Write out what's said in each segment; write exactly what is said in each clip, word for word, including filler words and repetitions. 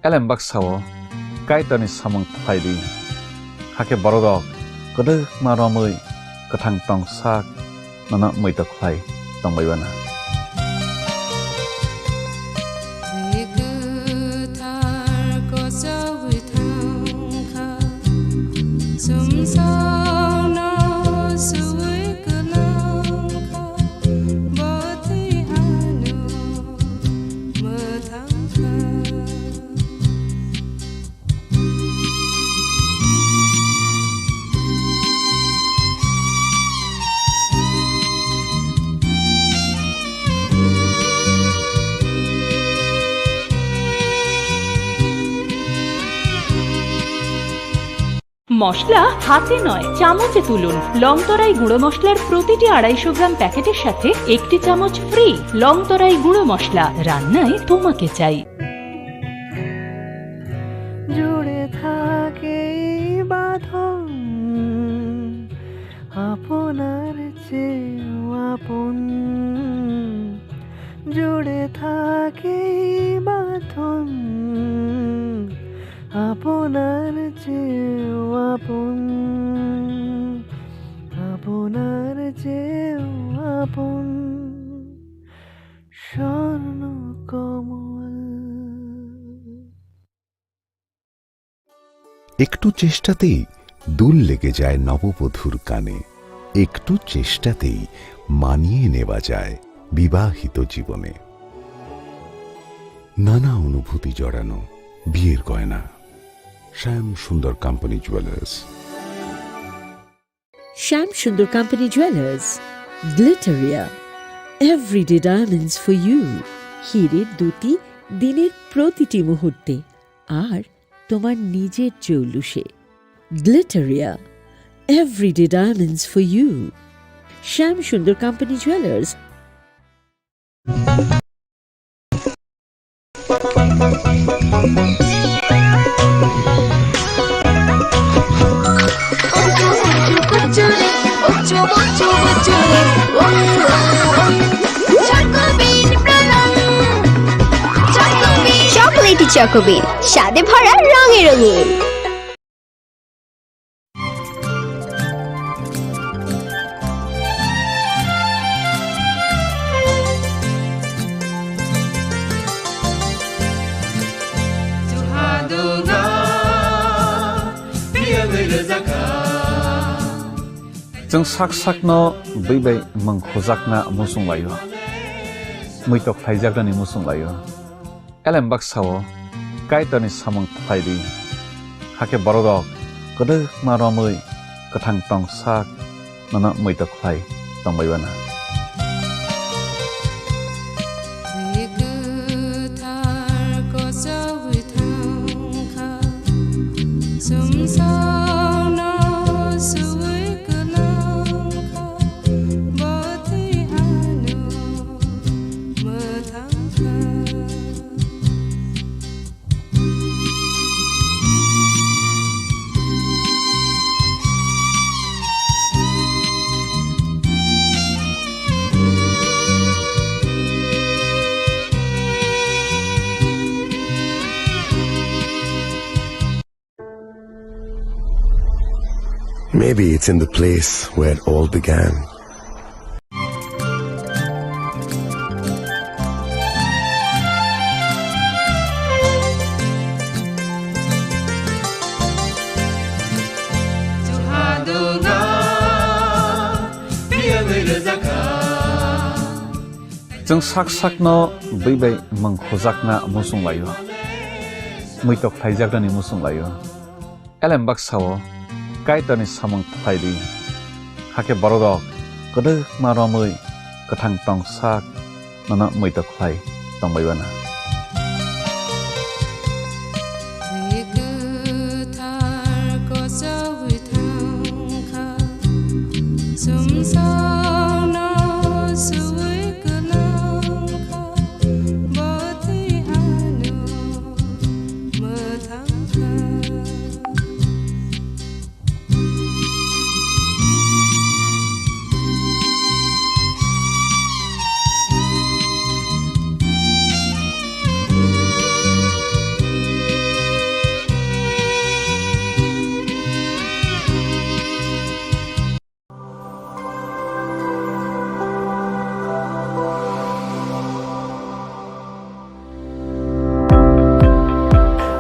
Elem baksa-o Kaitorni samung khlai di, hakhe bororok kwdwkma romwi kwthang tong sak nono muitok khlai tongbai bana. Twi kwthar kochogwi thangkha, sumsokno suwi kwlangkha, bo twi ano mwthangkha. মশলা হাতে নয়, চামচে তুলুন। লংতরাই গুঁড়ো মশলার প্রতিটি আড়াইশো গ্রাম প্যাকেটের সাথে একটি চামচ ফ্রি। লংতরাই গুঁড়ো মশলা, রান্নায় তোমাকে চাই। জুড়ে থাকে এই বাঁধন, আপনার চেয়েও আপন। জুড়ে থাকে এই বাঁধন, আপনার চেয়েও আপন, আপনার চেয়েও আপন। স্বর্ণ কমল। একটু চেষ্টাতেই দুল লেগে যায় নববধূর কানে, একটু চেষ্টাতেই মানিয়ে নেওয়া যায় বিবাহিত জীবনে। নানা অনুভূতি জড়ানো বিয়ের গয়না। শ্যাম Sundar company jewellers. Shyam Sundar company jewellers, Glitteria, everyday diamonds for you. হীরের দ্যুতি দিনের প্রতিটি মুহূর্তে, আর তোমার নিজের জৌলুসে। Glitteria, everyday diamonds for you. Shyam Sundar company jewellers. চকোবিন প্রলম। চকোবিন। চকোলেটি চকোবিন, স্বাদে ভরা, রঙে রঙিন। Chwng sak sakno bwi bai mwng khujakna muchung laio, muitok khlaijaknani muchung laio. Elem baksa-o Kaitorni samung khlai di, hakhe bororok kwdwkma romwi kwthang tong sak nono muitok khlai tongbai bana. Twi kwthar kochogwi thangkha, sumsokno suwi kwlangkha, bo twi ano mwthangkha. Maybe it's in the place where it all began. Chwng sak sakno bwi bai mwng khujakna muchung laio, muitok khlaijaknani muchung laio. Elem baksa-o Kaitorni samung khlai di, hakhe bororok kwdwkma romwi kwthang tong sak nono muitok khlai tongbai bana. Twi kwthar kochogwi thangkha, sumsokno suwi kwlangkha, bo twi ano mwthangkha.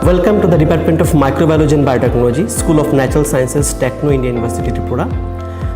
Welcome to the Department of Microbiology and Biotechnology, School of Natural Sciences, Techno India University, Tripura.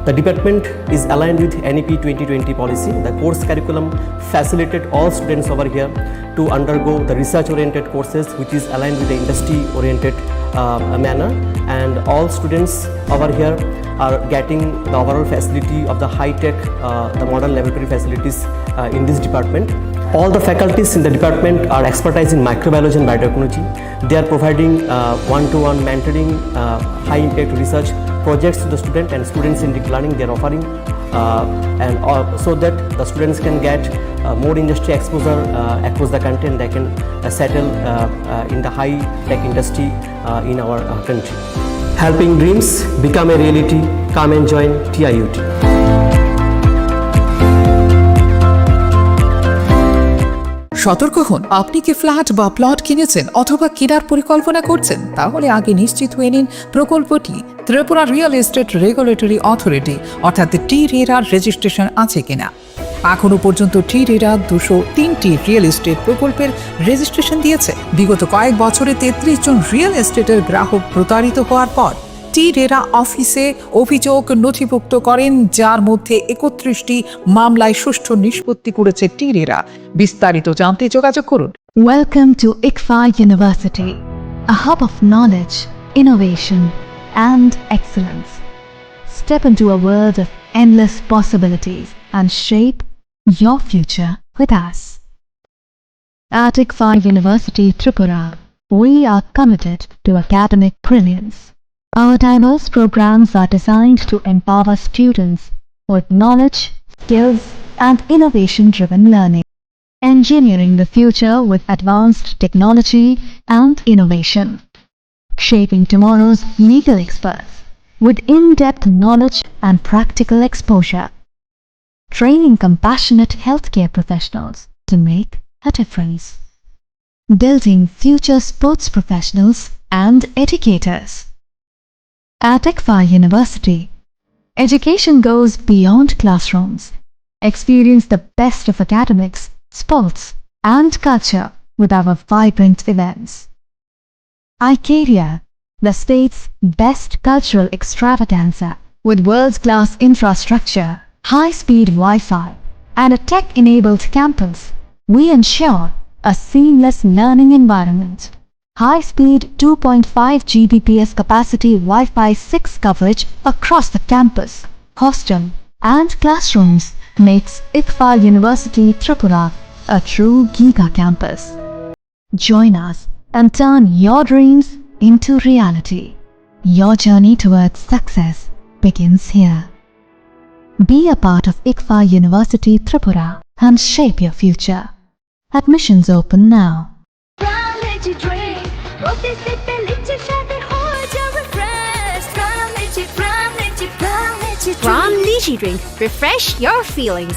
The department is aligned with N E P twenty twenty policy. The course curriculum facilitate all students over here to undergo the research-oriented courses, which is aligned with the industry-oriented, uh, manner. And all students over here are getting the overall facility of the high-tech, uh, the modern laboratory facilities, uh, in this department. All the faculties in the department are expertise in microbiology and biotechnology. They are providing, uh, one-to-one mentoring, uh, high-impact research projects to the student and student-centric learning they are offering, uh, and, uh, so that the students can get, uh, more industry exposure, uh, across the country, and they can, uh, settle, uh, uh, in the high-tech industry, uh, in our, uh, country. Helping dreams become a reality. Come and join T I U T. সতর্ক হন, আপনি কি ফ্ল্যাট বা প্লট কিনেছেন অথবা কেনার পরিকল্পনা করছেন? তাহলে আগে নিশ্চিত হয়ে নিন প্রকল্পটি Tripura real estate regulatory authority অর্থাৎ টি রেরার রেজিস্ট্রেশন আছে কিনা। এখনও পর্যন্ত টি রেরা দুশো তিনটি রিয়েল এস্টেট প্রকল্পের রেজিস্ট্রেশন দিয়েছে। বিগত কয়েক বছরে তেত্রিশ জন রিয়েল এস্টেটের গ্রাহক প্রতারিত হওয়ার পর টি রেরা অফিসে অভিযোগ নথিভুক্ত করেন, যার মধ্যে একত্রিশটি মামলায় সুষ্ঠু নিষ্পত্তি করেছে টি রেরা। বিস্তারিত জানতে যোগাযোগ করুন। Welcome to ICFAI University, a hub of knowledge, innovation, and excellence. Step into a world of endless possibilities and shape your future with us. At ICFAI University Tripura, we are committed to academic brilliance. Our diverse programs are designed to empower students with knowledge, skills, and innovation-driven learning. Engineering the future with advanced technology and innovation. Shaping tomorrow's legal experts with in-depth knowledge and practical exposure. Training compassionate healthcare professionals to make a difference. Building future sports professionals and educators. At ICFAI University, education goes beyond classrooms. Experience the best of academics, sports, and culture with our vibrant events. iCaria, the state's best cultural extravaganza, with world-class infrastructure, high-speed Wi-Fi, and a tech-enabled campus, we ensure a seamless learning environment. High-speed two point five G B P S capacity Wi-Fi six coverage across the campus, hostel, and classrooms makes ICFAI University Tripura a true giga campus. Join us and turn your dreams into reality. Your journey towards success begins here. Be a part of ICFAI University Tripura and shape your future. Admissions open now. Prime Lychee drink, প্রতি সিপে লিচি স্বাদে হয়ে যাবে fresh। Prime Lychee, Prime Lychee, Prime Lychee drink। Prime Lychee drink, refresh your feelings.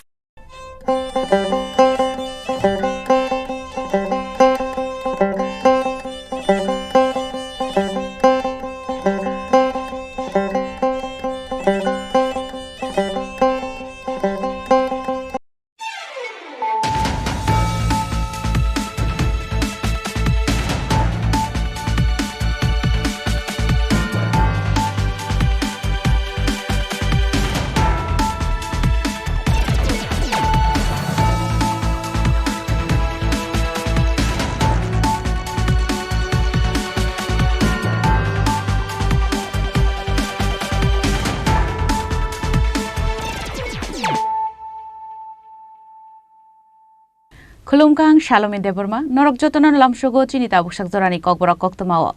Khulumkha, ang Salome Debbarma, norok jotono lamsogo chini tabuk sak jorani kokborok koktwmao.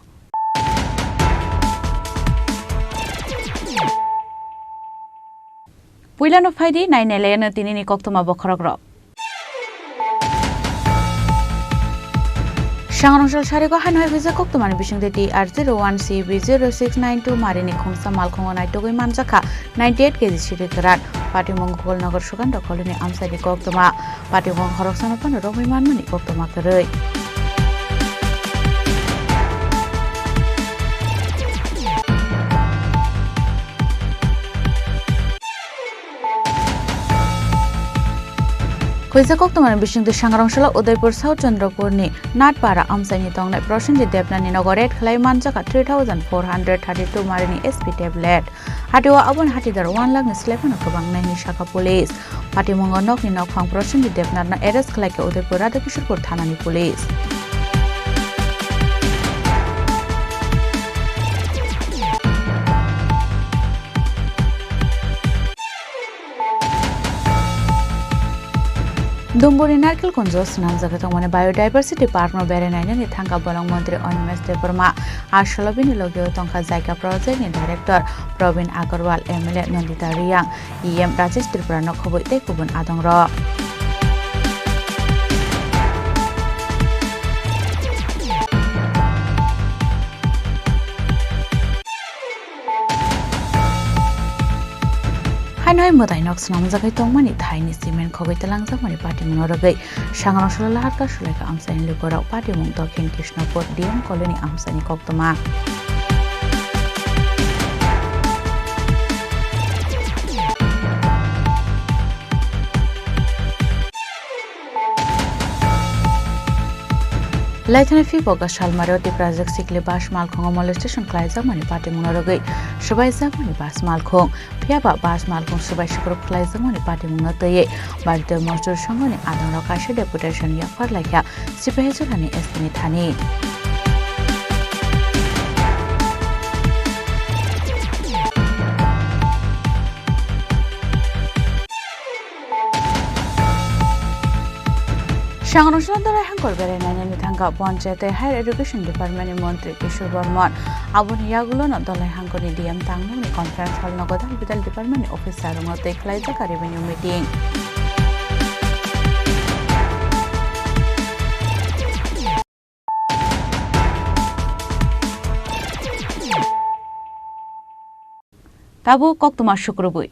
Puilano phaidi, nainailaino tinini koktwma bokhorokrok. Sangrongsa sarigo haino hai phaijak koktwmani bisingtwi T R zero one C B zero six nine two marini khongsa malkhungo naitugwi manjakha ninety eight K G siri kwran. Patimung Gopalnagar Sugandha Colony amchaini koktwma. Patimung khoroksano phano romwi manmani koktwma kwrwi. Khuijak koktwmani bisingtwi Sangrong salo Udaipur South Chandrapurni Natpara amchaini tongnai Prosenjit Debnathni nogo raid khlai manjakha three thousand four hundred thirty-two marini S P tablet. Hatio aboni hatidar one lakh ni slai phano kwbang nai hinwi sakha police. Patimungo nokni nokphang Prosenjit Debnathno arrest khlaikha Udaipur Radhakishorpur thanani police. Dumburi Narkel Kunjo swnamjagwi tongmani Biodiversity Park no berai nainani thangkha bolong montri Animesh Debbarma. A salo bini logio tongkha Jaica Project ni Director Probin Agarwal, M L A Nandita Riyang, E M Rajesh Tripura no khobwi tei kubun adongrok. Haino hai mwtai nok swnamjagwi tongmani thaini cement khogwi twlangjakmani patimungno rwgwi Sangrong salo Laharka Sulaika amchaini lukurok patimung Dokhin Krishnapur D M Colony amchaini koktwma. Laithani Phibo Gasalmari o Tiprajwk sikli bus malkhungo molestation khlaijakmani patimungno rwgwi swbaijakmani bus malkhung. Phiya ba bus malkhung swbai sukrub khlaijakmani patimungno twiwi Bharatiya Mazdur Sanghoni adongrok kaisa deputation yapharlaikha Sipahijola ni S P ni thani. Sangrong salo Dolai Hangkor berai nainani thangkha Panchayat tei Higher Education Department ni Montri Kishore Bormon. Aboni yagulono Dolai Hangkorni D M Tangmungni conference hall nogo dal bidal department ni officer rokno tei khlaijak revenue meeting. Tabuk koktwma sukrubwi.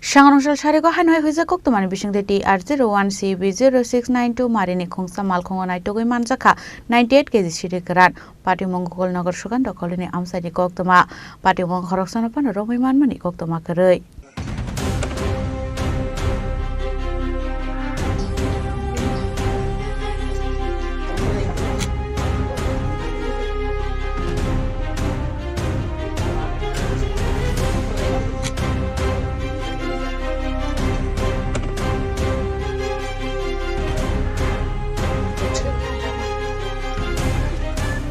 Sangrong salo Sarigo haino hai huijak koktwmani bisingtwi T R zero one C B zero six nine two marini khungsa malkhungo naitugwi manjakha ninety eight K G siri kwran. Patimung Gokul Nagar Sukanta Colony amchaini koktwma. Patimung khoroksano phano romwi manmani koktwma kwrwi.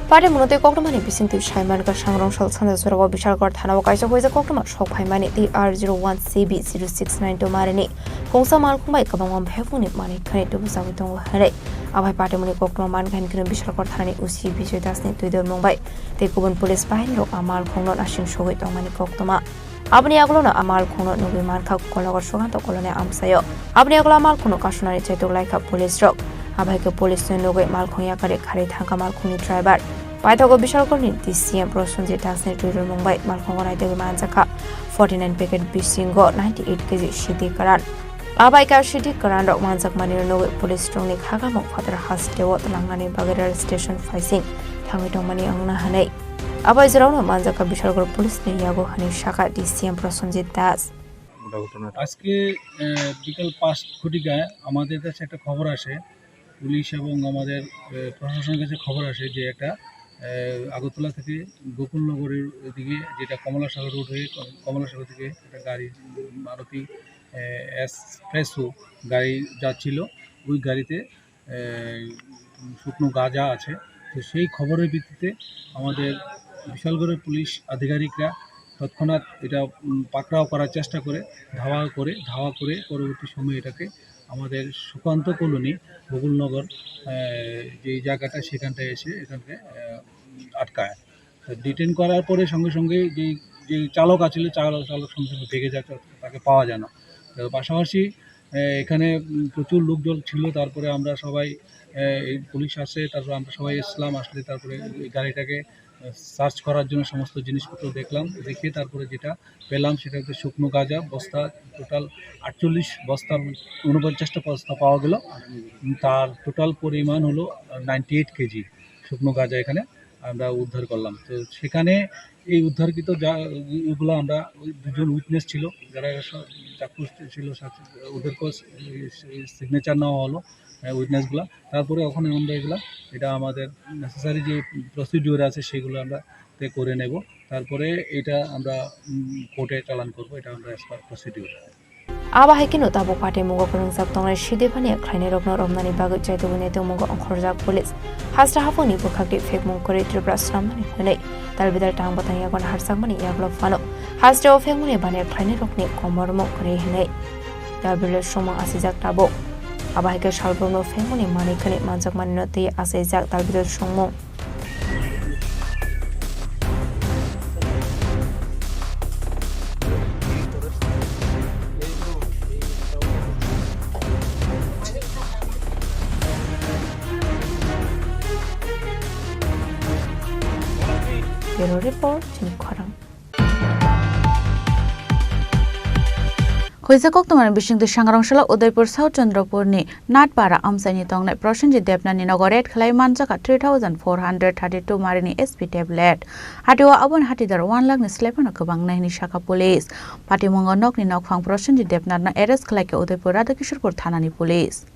Patimungno tei koktwmani bisingtwi saimankha Sangrong salo sanja jorao Bishalgarh thanao kaisa huijak koktwma sok phaimani T R zero one C B zero six nine two marini khungsa malkhung bai kwbangma bebungni manwi khwnwi tubujagwi tongo hwnwi. Abai patimungni koktwma mankha hinkhe Bishalgarh thanani O C Bijoy Dasni twidulmung bai tei kubun police bahinirok a malkhungno nasing sogwi tongmani koktwma. Aboni yagulono a malkhungno nugwi mankha Kolnogor Sukanto Colony amchaio. Aboni yagulo a malkhungno kasunani chaitok laikha police rok. Abai khe police no nugwi malkhung yakari kharwi thangkha malkhungni driver. Paithago Bishalgarhni D C M Prosenjit Dasni twidulmung bai malkhungo naitugwi manjakha forty nine packet bisingo ninety eight K G sidi kwran. Abai khe sidi kwran rok manjakmani nugwi police rokni khakamung phatar hasteo twlangnani bagwi rail station phaising thangwi tongmani wngna hwnwi. Abai jorao no manjakha Bishalgarh police ni yago hwnwi sakha D C M Prosenjit Das. আজকে, আহ, বিকাল পাঁচ ঘটিকায় আমাদের কাছে একটা খবর আসে, পুলিশ এবং আমাদের, আহ, প্রশাসনের কাছে খবর আসে যে একটা, আহ, আগরতলা থেকে গোকুলনগরের দিকে, যেটা কমলাসাগর রোড হয়ে ক-, কমলাসাগর থেকে একটা গাড়ি, উম, মারুতি, আহ, এক্সপ্রেসো গাড়ি যাচ্ছিল। ওই গাড়িতে আহ, শুকনো গাঁজা আছে। তো সেই খবরের ভিত্তিতে আমাদের বিশালগড়ের পুলিশ আধিকারিকরা তৎক্ষণাৎ এটা, উম, পাকড়াও করার চেষ্টা করে, ধাওয়া করে, ধাওয়া করে পরবর্তী সময়ে এটাকে আমাদের সুকান্ত কলোনি, বকুলনগর, আহ, যেই জায়গাটা, সেখানটায় এসে এখানকে, আহ, আটকায়। তো ডিটেইন করার পরে সঙ্গে সঙ্গে যেই, যেই চালক আছিল, চালক, চালক সঙ্গে সঙ্গে ভেগে যায়, তাকে পাওয়া যায় না। তো পাশাপাশি এ, এখানে, উম, প্রচুর লোকজন ছিল। তারপরে আমরা সবাই, এ, এই পুলিশ আসে, তারপরে আমরা সবাই এসলাম, আসলে তারপরে এই গাড়িটাকে, এ, সার্চ করার জন্য সমস্ত জিনিসপত্র দেখলাম। দেখে তারপরে যেটা পেলাম সেটা হচ্ছে শুকনো গাঁজা বস্তা, টোটাল আটচল্লিশ বস্তা, ঊনপঞ্চাশটা বস্তা পাওয়া গেল। উম, তার টোটাল পরিমাণ হলো নাইনটি এইট কেজি শুকনো গাঁজা এখানে। আমরা উদ্ধার করলাম। তো সেখানে এই উদ্ধারকৃত যা, এগুলো আমরা ওই দুজন উইটনেস ছিল, যারা স-, চাক্ষুষ ছিল, সাক্ষ-, ওদেরকেও সিগনেচার নেওয়া হলো, আহ, উইটনেসগুলা। তারপরে ওখানে আমরা এগুলা, এটা আমাদের নেসেসারি যে প্রসিডিওর আছে সেগুলো আমরা তে করে নেব। তারপরে এটা আমরা, উম, কোর্টে চালান করব, এটা আমরা as per procedure. Abo hai kheno tabuk patimungo kwrwngjak tongnai sidibani khlainairokno romnani bagwi chaitugwi naitugmungo ongkhorjak police. Hasta haphangni bwkhakni phekmung kwrwi Tripura snamnani hwnwi talbidal tang bwtang yago naharjakmani yagulo phano hasteo phekmungni baniya khlainairokni komormung kwrwi hwnwi talbidal songmung asijak tabuk. Abo hai khe salbrumno phekmungni manwi khwnwi manjakmanino twi achaijak talbidal songmung. Bureau Report, Chini Khorang. Khuija koktwmani bisingtwi Sangrong salo Udaipur South Chandrapurni Natpara amchaini tongnai Prosenjit Debnathni nogo raid khlai manjakha three thousand four hundred thirty two marini S P tablet. Hatio aboni hatidar one lakh ni slai phano kwbang nai hwnwi sakha police. Patimungo nokni nokphang Prosenjit Debnathno arrest khlaikha Udaipur Radhakishorpur thanani police.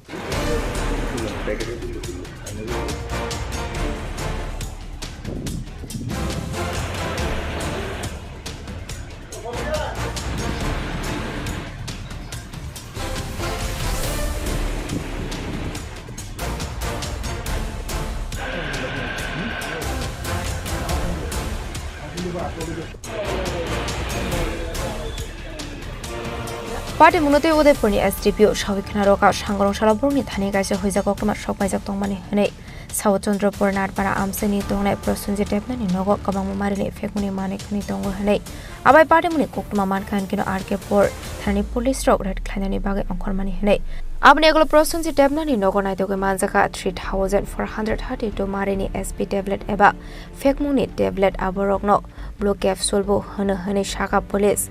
Patimungno tei Udaipurni S D P O sawi khna rwkha, Sangrong salo borokni thani kaisa huijak koktwma sokpaijak tongmani hwnwi. Sao Chandrapur Natpara amchaini tongnai Prosenjit Debnathni nogo kwbangma marini phekmungni manwi khwnwi tongo hwnwi. Abai patimungni koktwma mankha hinkhe no R K four thanani police rok raid khlainani bagwi ongkhormani hwnwi. Aboni yagulo Prosenjit Debnathni nogo naitugwi manjakha three thousand four hundred thirty two marini S P tablet eba phekmungni tablet aborokno blue capsule bo hwno hwnwi sakha police.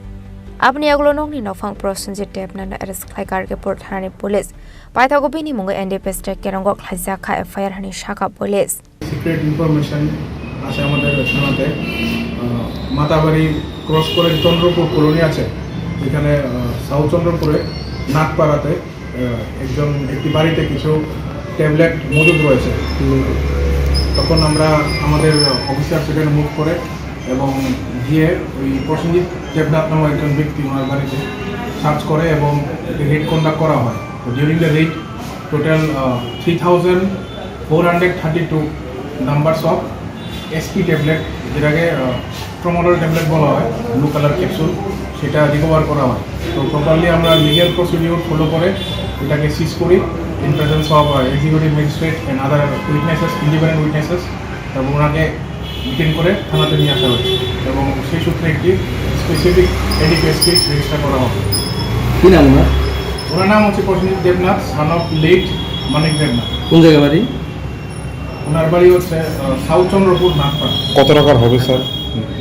Aboni yagulo nokni nophang Prosenjit Debnathno arrest khlaikha R K four thanani police. Paithago bini mungo N D P S track kerongo khlaijakha F I R hwnwi sakha police. Secret information আছে আমাদের থানাতে, আহ, মাতাবাড়ি ক্রস করে চন্দ্রপুর কলোনি আছে, এখানে, আহ, সাউথ চন্দ্রপুরে নাটপাড়াতে, আহ, একজন, একটি বাড়িতে কিছু ট্যাবলেট মজুদ রয়েছে। তখন আমরা আমাদের অফিসার সেখানে মুভ করে এবং গিয়ে ওই প্রসেনজিৎ দেবনাথ নামক একজন ব্যক্তি ওনার বাড়িতে সার্চ করে এবং একটি রেড কন্ডাক্ট করা হয়। তো during the raid total, uh, three thousand four hundred thirty two numbers of SP tablet, যেটাকে, আহ, ট্রমাডোল ট্যাবলেট বলা হয়, ব্লু কালার ক্যাপসুল, সেটা রিকভার করা হয়। তো প্রপারলি আমরা লিগ্যাল প্রসিডিওর ফলো করে এটাকে সিজ করি। In presence of, uh, executive magistrate and other witnesses, independent witnesses, তারপর ওনাকে ডিটেইন করে থানাতে নিয়ে আসা হয়েছে এবং সেই সূত্রে একটি স্পেসিফিক এনডিপিএস কেস রেজিস্টার করা হবে। কি নাম ওনার? ওনার নাম হচ্ছে প্রসেনজিৎ দেবনাথ, সন অফ লেট মানিক দেবনাথ। কোন জায়গা বাড়ি? ওনার বাড়ি হচ্ছে, আহ, সাউথ চন্দ্রপুর নাগপাড়া। কত টাকার হবে স্যার,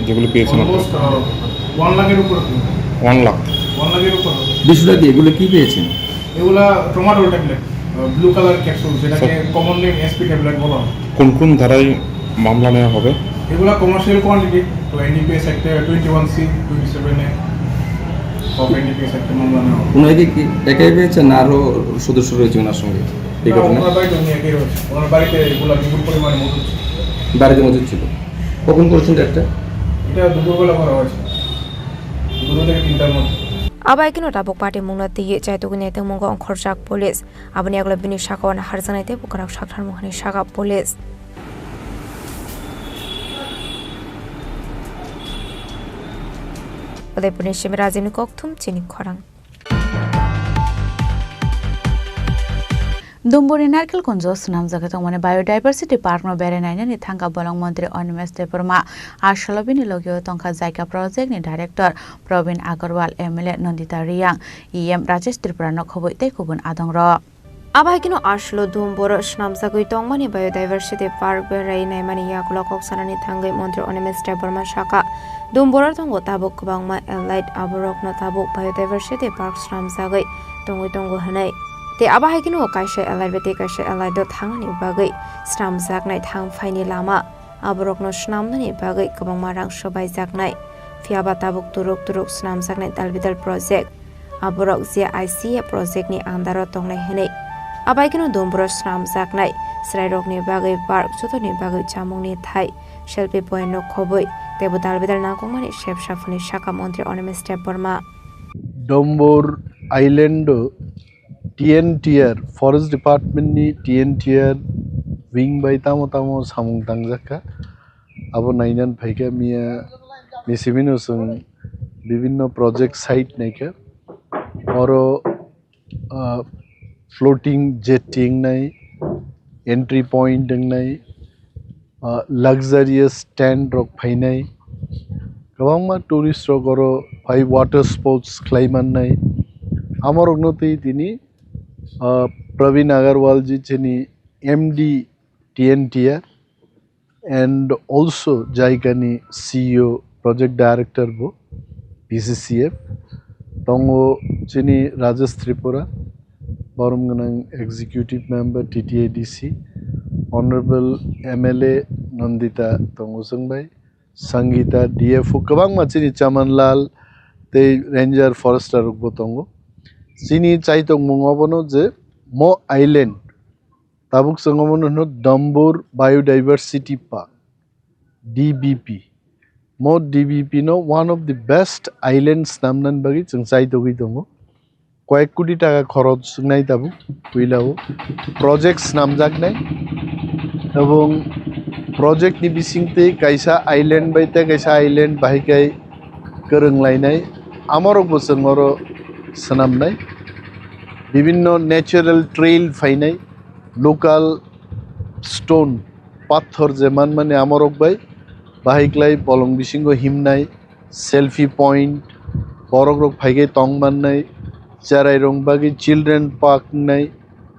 যেগুলো পেয়েছেন আপনারা? অলমোস্ট, আহ, ওয়ান লাখের উপরে হবে। ওয়ান লাখ? ওয়ান লাখের উপরে হবে। বিষয়টা কি? এগুলো কি পেয়েছেন? এগুলা tramadol tablet, uh, blue colour capsule, যেটাকে স্যার, কমনলি এসপি ট্যাবলেট বলা হয়। কোন কোন ধারায় মামলা নেওয়া হবে? এগুলা কমার্শিয়াল কোয়ান্টিটি, তো এনডিপিএস অ্যাক্টে twenty one C, twenty seven A, of NDPS অ্যাক্টে মামলা নেওয়া হবে। উনি কি, কি একাই পেয়েছেন না আরো সদস্য রয়েছে ওনার সঙ্গে এই না, ঘটনায়? ওনার বাড়িতে উনি একাই রয়েছে। ওনার বাড়িতে এগুলা বিপুল পরিমাণে মজুদ ছিল। বাড়িতে মজুদ ছিল। কখন করেছেন এটা? এটা দুপুরবেলা করা হয়েছে, দুটো থেকে তিনটার মধ্যে। Abo hai kheno tabuk patimungno twiwi chaitugwi naitugmungo ongkhorjak police. Aboni yagulo bini sakao naharjaknai tei bukrok saktharmung hwnwi sakha police. Udaipurni simi Rajini Kokthum, Chini Khorang. Dumburni Narkelkunjo swnamjagwi tongmani Biodiversity Park no berai nainani thangkha bolong montri Animesh Debbarma. A salo bini logio tongkha Jaika Project ni Director Probin Agarwal, M L A Nandita Reang, E M Rajesh Tripura no khobwi tei kubun adongrok. Abo hai kheno a salo Dumboro swnamjagwi tongmani Biodiversity Park berai naimani yagulo kok sanani thangwi montri Animesh Debbarma sakha, Dumboro tongo tabuk kwbangma elite, aborokno tabuk Biodiversity Park swnamjagwi tongwi tongo hwnwi. Tei abo hai kheno kaisa elite bai tei kaisa elite o thangnani bagwi swnamjaknai thang phaini lama Aborokno swnamnani bagwi kwbangma rang swbaijaknai. Phiyaba tabuk turuk turuk swnamjaknai dalbidal project. Aborok J I C A project ni under o tongnai hwnwi. Abaikeno Dombor o swnamjaknai chwrairokni bagwi park, jotoni bagwi chamungni thai, selfie point no khobwi teibo dalbidal nangkukmani sep saphuni saka montri Animesh Debbarma. Dombor Island o T N T R, Forest Department ni T N T R wing bai tamo tamo samung tangjak kha. Abo nainan phaikha miya ni simino chwng bibinno project site naikha. Oro, ah, floating jetty wngnai, entry point wngnai, ah, luxurious tent rok phainai. Kwbangma tourist rok oro phai water sports khlai mannai. Amorokno twi tini, ah, Praveen Agarwal ji chini M D T N T R and also JICA ni C E O project director bo P C C F tongo chini Rajesh Tripura, borom gwnang executive member T T A D C, honorable M L A Nandita tongo chwng bai, Sangita D F O, kwbangma chini Chaman Lal tei ranger forester rok bo tongo. Chini chaitokmung obono je mo island tabuk chwng omono hino Dombor Biodiversity Park, D B P. Mo D B P no one of the best island swnamnani bagwi chwng chaitogwi tongo. Koyek koti taka khorok wngnai tabuk puila o project swnamjaknai, ebong project ni bisingtwi kaisa island bai tei kaisa island bahai khe kwrwng lainai, amorokbo chwng oro swnamnai. Bibinno natural trail phainai, local stone, pathor je manmani amorok bai bahai klai bolong bisingo himnai, selfie point, borok rok phaikhe tong mannai, cherai rok bagwi children park wngnai,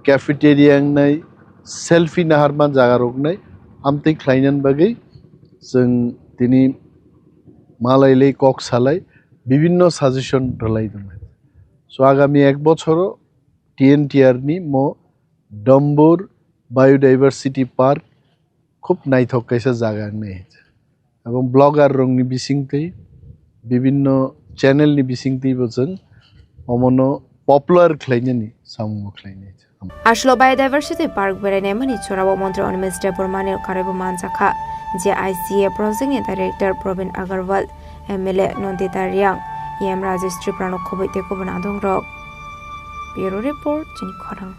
cafeteria wngnai, selfie naharma jaga rok wngnai, amtwi khlainani bagwi chwng tini malailai kok salai bibinno suggestion rwlai tongnai. So agami ek bochoro T N T R ni mo Dombor Biodiversity Park khub naithok kaisa jaga wngnai. Ebong blogger rokni bisingtwi, bibinno channel ni bisingtwi bo chwng omono popular khlainani samungo khlainai. Aslo Biodiversity Park berainai mani chorao montri Animesh Debbarma ni karwibo manjakha, J I C A project ni director Praveen Agarwal, M L A Nandita Riang, E M Rajesh Tripura no khobwi tei kubun adongrok. Bureau Report, chini khorang.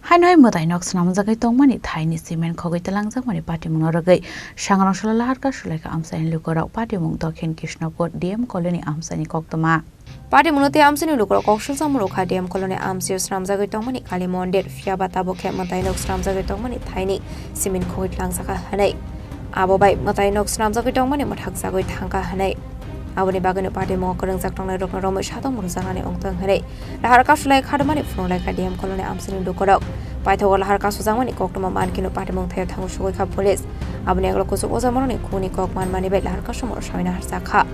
Haino hai mwtai nok swnamjagwi tongmani thaini cement khogwi twlangjakmani patimungno rwgwi Sangrong Solo Laharka Sulaika amchaini lukurok patimung Dokhin Krishnapur D M Colony amchaini koktwma. Patimungno tei amchaini lukurok kok sujak murukha D M Colony amchaio swnamjagwi tongmani Kali Mondir, phiyaba tabuk khe mwtai nok swnamjagwi tongmani thaini cement khogwi twlangjakha hwnwi. Abo bai mwtai nok swnamjagwi tongmani mwthakjagwi thangkha hwnwi. Aboni bagwino patimungo kwrwngjak tongnairokno romwi satok munujaknani wngtong hwnwi lahar kasulai khadumani phunuknai kha D M Colony amchaini lukurok. Paithago lahar kasujakmani koktwma mankhe patimung thaio thangwi sugwi kha police. Aboni ulo kuchuk ojamarokni khungni kok manmani bai lahar kasumoro sawina harjakha.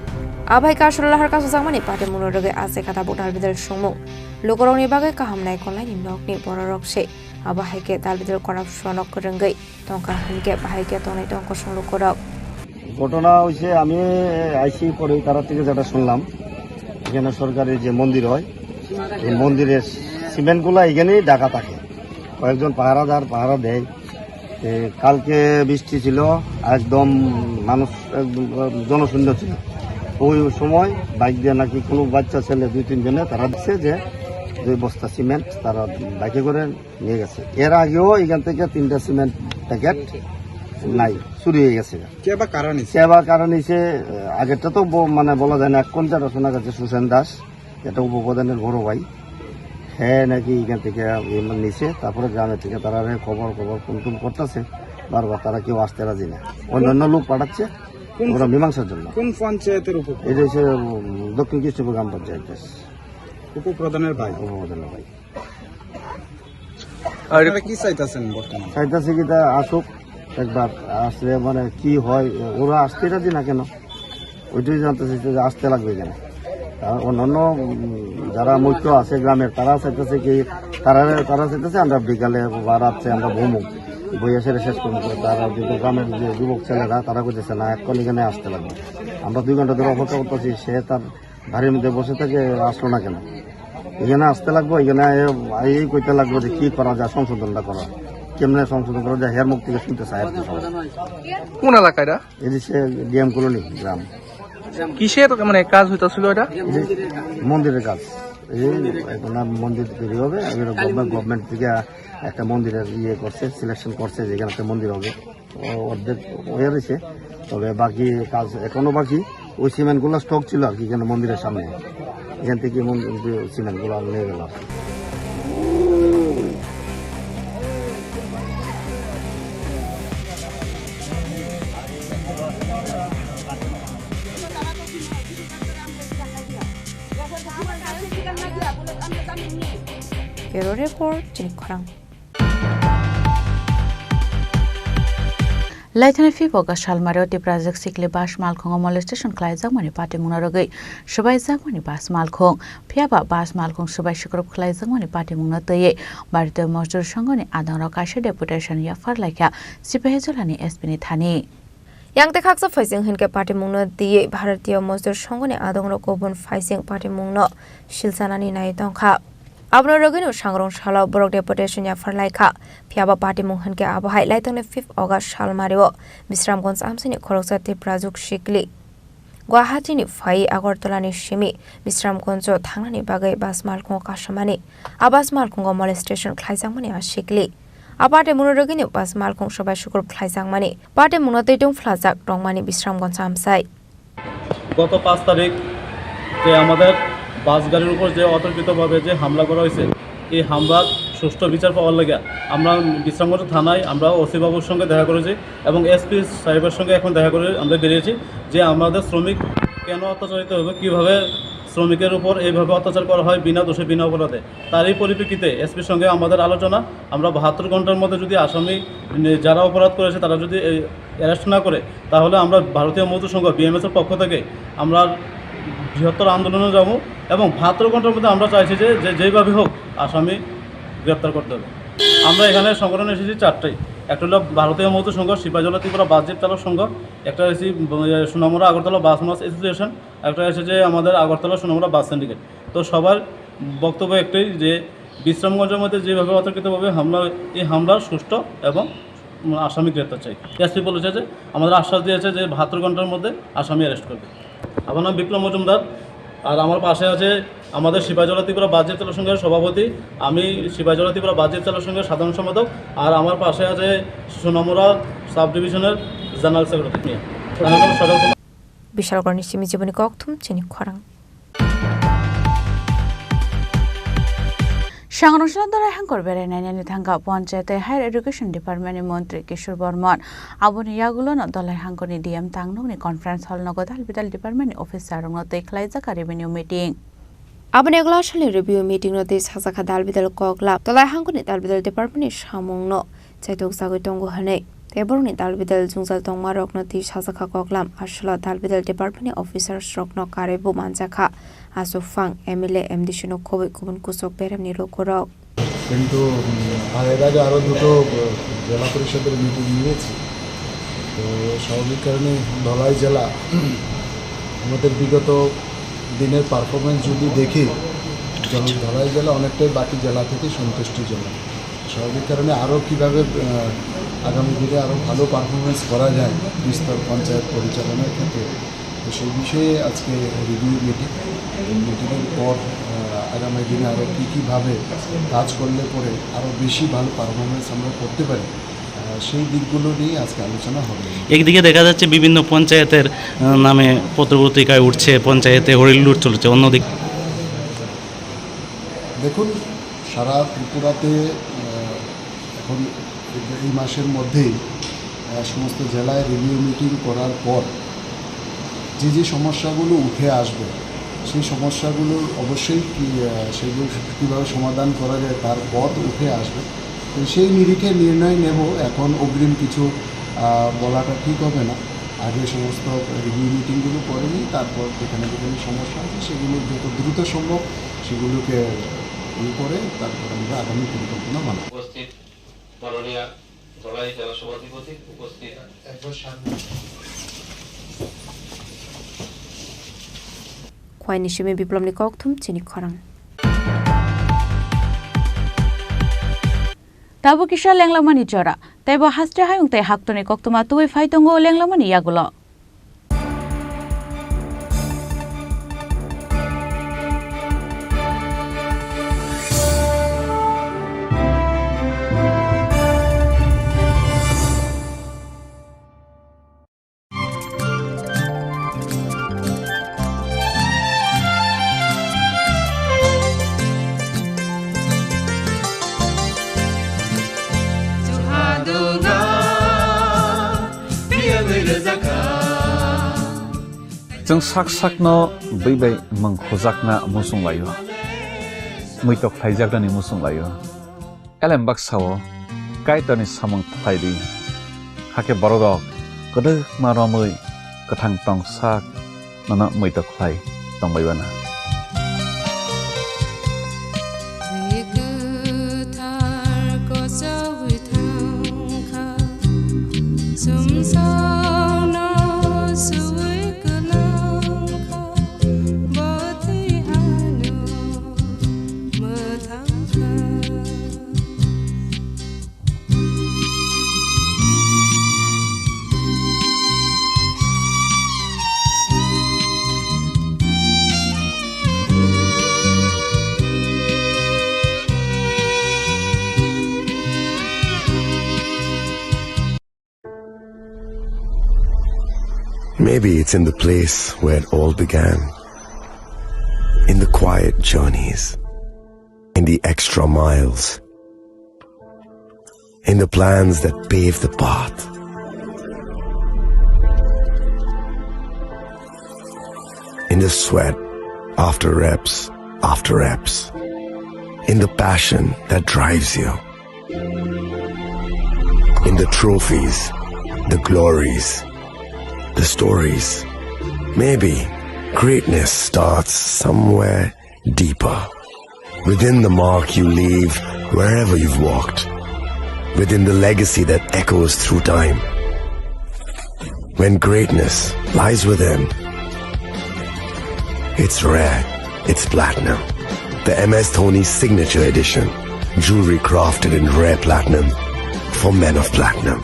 Abo hai kasuro lahar kasujakmani patimungno rwgwi achai kha tabuk dalbidal songmung. Lukurokni bagwi kaham naikolnaini nokni bororok se. Abo hai khe dalbidal corruption-o kwrwngwi tongkha hwnkhe bahai khe tongnai tong kosong lukurok. ঘটনা হয়েছে, আমি আইসি পরে তারা থেকে যেটা শুনলাম, এখানে সরকারি যে মন্দির হয়, এই মন্দিরের সিমেন্টগুলো এখানেই ঢাকা থাকে। কয়েকজন পাহারাদার পাহারা দেয়। এ, কালকে বৃষ্টি ছিল, একদম মানুষ একদম জনশূন্য ছিল। ওই সময় বাইক দিয়ে নাকি কোনো বাচ্চা ছেলে দুই তিনজনে তারা দেখছে যে দুই বস্তা সিমেন্ট তারা বাইকে করে নিয়ে গেছে। এর আগেও এখান থেকে তিনটা সিমেন্ট প্যাকেট নাই, চুরি হয়ে গেছে। কে বা কারা নিছে? কে বা কারা নিছে, আগেরটা তো ব-, মানে বলা যায় না। এখন যেটা শোনা গেছে সুসেন দাস, এটা উপপ্রধানের বড় ভাই, হ্যাঁ নাকি এখান থেকে নিছে, তারপরে গ্রামের থেকে তারা রে খবর খবর ফোন টোন করতেছে, বারবার তারা কেউ আসতে রাজি না, অন্যান্য লোক পাঠাচ্ছে কোন ওরা মীমাংসার জন্য। কোন পঞ্চায়েতের উপপ্রধান? এটা হচ্ছে, উম, দক্ষিণ কৃষ্ণপুর গ্রাম পঞ্চায়েত। উপপ্রধানের ভাই। উপপ্রধানের ভাই। আর আপনারা কি চাইতেছেন বর্তমানে? চাইতেছি কি তা আসুক একবার, আসলে মানে কি হয়, ওরা আসতে রাজি না কেন, ওইটাই জানতে চাইতে যে আসতে লাগবে কেন। আর অন্যান্য, উম, যারা মুখ্য আছে গ্রামের, তারা চাইতেছে কি, তারা, তারা চাইতেছে আমরা বিকালে বা রাত্রে আমরা ঘুমো, বইয়া সেরে শেষ করবো। তারা কিন্তু গ্রামের যে যুবক ছেলেরা, তারা কইতেছে, "না, এখন এখানে আসতে লাগবে।" আমরা দুই ঘন্টা ধরে অপেক্ষা করতেছি, সে তার বাড়ির মধ্যে বসে থেকে আসলো না কেন? এখানে আসতে লাগবো, এখানে আইয়া, আইয়াই কইতে লাগবো যে কি করা যায়, সংশোধনটা করা, কেমনে সংশোধন করা যায়, হের মুখ থেকে শুনতে চাই আর কি সবাই। কোন এলাকা এটা? এদিকে ডিএম কলোনি গ্রাম। কিসের মানে কাজ হইতাছিল এটা? এই যে মন্দিরের কাজ, এই যে এখন আর মন্দির তৈরি হবে, এবার গভর্নমেন্ট, গভর্নমেন্ট থেকে একটা মন্দিরের ইয়ে করছে, সিলেকশন করছে, যেখানে একটা মন্দির হবে। ও-, অর্ধেক হয়ে রয়েছে, তবে বাকি কাজ এখনো বাকি। ওই সিমেন্টগুলো স্টক ছিল আর কি, এখানে মন্দিরের সামনে, এখান থেকে মন্দির, সিমেন্টগুলো নিয়ে গেল আর কি। Bureau Report, Chini Khorang. Laithani Fifth August salmari o Tiprajwk sikli bus malkhungo molestation khlaijakmani patimungno rwgwi swbaijakmani bus malkhung. Phiyaba bus malkhung swbai swkrup khlaijakmani patimungno twiwi Bharatiya Mazdur Sangho ni adongrok kaisa deputation yaphar laikha Sipahijolani S P ni thani. Yang tei khaksa phaising hinkhe patimungno twiwi Bharatiya Mazdur Sangho ni adongrok kubun phaising patimungno silchanani nai tongkha. Abono rwgwino sangrong salo borok deputation yaphar laikha. Phiyaba patimung hinkhe abo hai laithangni fifth August salmario Bisramganj amchaini khoroksa Tiprajwk sikli Guwahati ni phai Agartala ni simi Bisramganj o thangnani bagwi bus malkhungo kasamani. A bus malkhungo molestation khlaijakmani a sikli. A patimungno rwgwino bus malkhung swbai swkrup khlaijakmani. Patimungno twitung phlajak tongmani Bisramganj amchai. গত পাঁচ তারিখ যে আমাদের বাস গাড়ির উপর যে অতর্কিতভাবে যে হামলা করা হয়েছে, এই হামলার সুষ্ঠু বিচার পাওয়ার লেগে আমরা বিশ্রামগঞ্জ থানায় আমরা ওসি বাবুর সঙ্গে দেখা করেছি এবং এসপি সাহেবের সঙ্গে এখন দেখা করে আমরা বেরিয়েছি যে আমাদের শ্রমিক কেন অত্যাচারিত হবে, কীভাবে শ্রমিকের উপর এইভাবে অত্যাচার করা হয় বিনা দোষে বিনা অপরাধে। তারই পরিপ্রেক্ষিতে এসপির সঙ্গে আমাদের আলোচনা, আমরা বাহাত্তর ঘন্টার মধ্যে যদি আসামি নে-, যারা অপরাধ করেছে তারা যদি এই অ্যারেস্ট না করে, তাহলে আমরা ভারতীয় মজদুর সংঘ, বিএমএস এর পক্ষ থেকে আমরা বৃহত্তর আন্দোলনে যাবো এবং বাহাত্তর ঘন্টার মধ্যে আমরা চাইছি যে, যে যেইভাবে হোক আসামি গ্রেপ্তার করতে হবে। আমরা এখানে সংগঠন এসেছি চারটাই। একটা হলো ভারতীয় মজদুর সংঘ, সিপাহীজলা ত্রিপুরা বাস জিপ চালক সংঘ, একটা হচ্ছে, উম, সোনামুড়া আগরতলা বাস মাস অ্যাসোসিয়েশন, একটা এসেছে আমাদের আগরতলা সোনামুড়া বাস সিন্ডিকেট। তো সবার বক্তব্য একটাই যে বিশ্রামগঞ্জের মধ্যে যেভাবে অতর্কিতভাবে হামলা, এই হামলার সুষ্ঠু এবং আসামি গ্রেপ্তার চাই। এসপি বলেছে যে আমাদের আশ্বাস দিয়েছে যে বাহাত্তর ঘন্টার মধ্যে আসামি অ্যারেস্ট করবে। আমার নাম বিপ্লব মজুমদার, আর আমার পাশে আছে আমাদের সিপাহীজলা ত্রিপুরা বাস জিপ চালক সংঘের সভাপতি, আমি সিপাহীজলা ত্রিপুরা বাস জিপ চালক সংঘের সাধারণ সম্পাদক, আর আমার পাশে আছে সোনামুড়া সাব ডিভিশনের general secretary. Bishalgarhni simi jiboni kokthum chini khorang. Sangrongchalo Dolai Hangkor berai nainani thangkha Panchayat tei Higher Education Department ni Montri Kishore Bormon. Aboni yagulono Dolai Hangkor ni D M Tangnuk ni conference hall nogo dal bidal department ni officer rokno twi khlaijak revenue meeting. Aboni yagulo aswkni review meeting no twi sajakha dal bidal koklam, Dolai Hangkor ni dal bidal department ni samung no chaitok jagwi tongo hwnwi tei borokni dal bidal jwngjal tongmarokno twi sajakha koklam. Aswlo dal bidal department ni officers rokno karwi bo manjakha. Aswk phang M L A, M D C no khobwi kubun kuchuk beremni lukurok. কিন্তু, উম, আর এর আগে আরও দুটো, আহ, জেলা পরিষদের মিটিং নিয়েছি। তো স্বাভাবিক কারণে ধলাই জেলা আমাদের বিগত দিনের পারফরমেন্স যদি দেখি, যেমন ধলাই জেলা অনেকটাই বাকি জেলা থেকে সন্তুষ্টিজনক। স্বাভাবিক কারণে আরও কীভাবে, আহ, আগামী দিনে আরও ভালো পারফরমেন্স করা যায় বিস্তর পঞ্চায়েত পরিচালনার ক্ষেত্রে, তো সেই বিষয়ে আজকে রিভিউ মিটিং। এই মিটিংয়ের পর, আহ, আগামী দিনে আরও কী কীভাবে কাজ করলে পরে আরও বেশি ভালো পারফরমেন্স আমরা করতে পারি, আহ, সেই দিকগুলো নিয়ে আজকে আলোচনা হবে। একদিকে দেখা যাচ্ছে বিভিন্ন পঞ্চায়েতের, আহ, নামে পত্র পত্রিকায় উঠছে, পঞ্চায়েতে হরিলুট চলছে, অন্যদিকে দেখুন, সারা ত্রিপুরাতে, আহ, এখন এই মাসের মধ্যেই, আহ, সমস্ত জেলায় রিভিউ মিটিং করার পর যে যে সমস্যাগুলো উঠে আসবে, সেই সমস্যাগুলোর অবশ্যই কি, আহ, সেগুলো কীভাবে সমাধান করা যায়, তার পথ উঠে আসবে। তো সেই নিরিখে নির্ণয় নেব। এখন অগ্রিম কিছু, আহ, বলাটা ঠিক হবে না। আগে সমস্ত রিভিউ মিটিংগুলো করে নিই, তারপর যেখানে যেখানে সমস্যা আছে সেগুলো যত দ্রুত সম্ভব সেগুলোকে ইয়ে করে তারপর আমরা আগামী পরিকল্পনা বানাই। উপস্থিত মাননীয় ধলাই জেলা সভাধিপতি, উপস্থিত Khwaini simi Biplopni kokthum chini khorang. Tabuk kisa lenglamani jora, teibo haste hayung tei haktorni koktwma tubui phai tongo lenglamani yagulo. Chwng sak sakno bwi bai mwng khujakna muchung laio, muitok khlaijaknani muchung laio. Elem baksa-o Kaitorni samung khlai di, hakhe bororok kwdwkma romwi kwthang tong sak nono muitok khlai tongbai bana. Maybe it's in the place where it all began. In the quiet journeys, in the extra miles, in the plans that pave the path, in the sweat after reps after reps, in the passion that drives you. In the trophies, the glories, the stories. Maybe greatness starts somewhere deeper. Within the mark you leave wherever you've walked. Within the legacy that echoes through time. When greatness lies within, it's rare, it's platinum. The M S Dhoni Signature Edition. Jewelry crafted in rare platinum for men of platinum.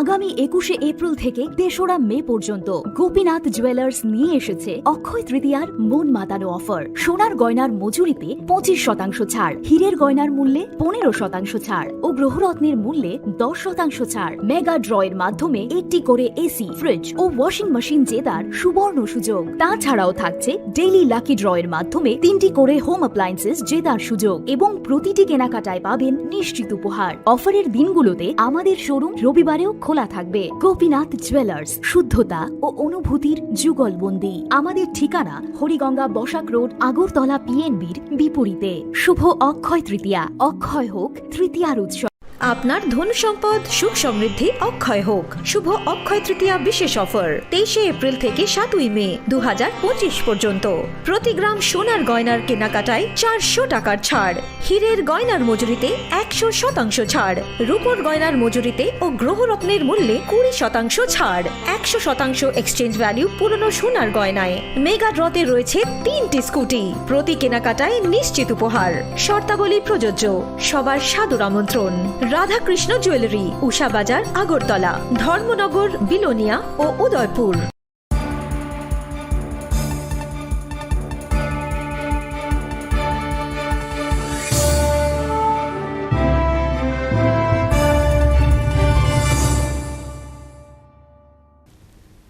আগামী একুশে এপ্রিল থেকে তেসরা মে পর্যন্ত গোপীনাথ জুয়েলার্স নিয়ে এসেছে অক্ষয় তৃতীয়ার মন মাতানো অফার। সোনার গয়নার মজুরিতে পঁচিশ শতাংশ ছাড়, হীরের গয়নার মূল্যে পনেরো শতাংশ ছাড় ও গ্রহরত্নের মূল্যে দশ শতাংশ ছাড়। মেগা ড্র এর মাধ্যমে একটি করে এসি, ফ্রিজ ও ওয়াশিং মেশিন জেতার সুবর্ণ সুযোগ। তাছাড়াও থাকছে ডেইলি লাকি ড্র এর মাধ্যমে তিনটি করে হোম অ্যাপ্লায়েন্সেস জেতার সুযোগ এবং প্রতিটি কেনাকাটায় পাবেন নিশ্চিত উপহার। অফারের দিনগুলোতে আমাদের শোরুম রবিবারেও খোলা থাকবে। গোপীনাথ জুয়েলার্স, শুদ্ধতা ও অনুভূতির যুগলবন্দি। আমাদের ঠিকানা হরিগঙ্গা বসাক রোড, আগরতলা পিএনবির বিপরীতে। শুভ অক্ষয় তৃতীয়া, অক্ষয় হোক তৃতীয়ার উৎসব। আপনার ধন সম্পদ সুখ সমৃদ্ধি অক্ষয় হোক। শুভ অক্ষয় তৃতীয়া বিশেষ অফার, তেইশে এপ্রিল থেকে সাতই মে দু হাজার পঁচিশ পর্যন্ত। প্রতি গ্রাম সোনার গয়নার কেনাকাটায় চারশো টাকার ছাড়, হীরের গয়নার মজুরিতে একশো শতাংশ ছাড়, রূপোর গয়নার মজুরিতে ও গ্রহরত্নের মূল্যে কুড়ি শতাংশ ছাড়, একশো শতাংশ এক্সচেঞ্জ ভ্যালু পুরনো সোনার গয়নায়। মেগা ড্রতে রয়েছে তিনটি স্কুটি, প্রতি কেনাকাটায় নিশ্চিত উপহার। শর্তাবলী প্রযোজ্য। সবার সাদর আমন্ত্রণ। রাধাকৃষ্ণ জুয়েলারি, উষা বাজার, আগরতলা, ধর্মনগর, বিলোনিয়া ও Udaipur.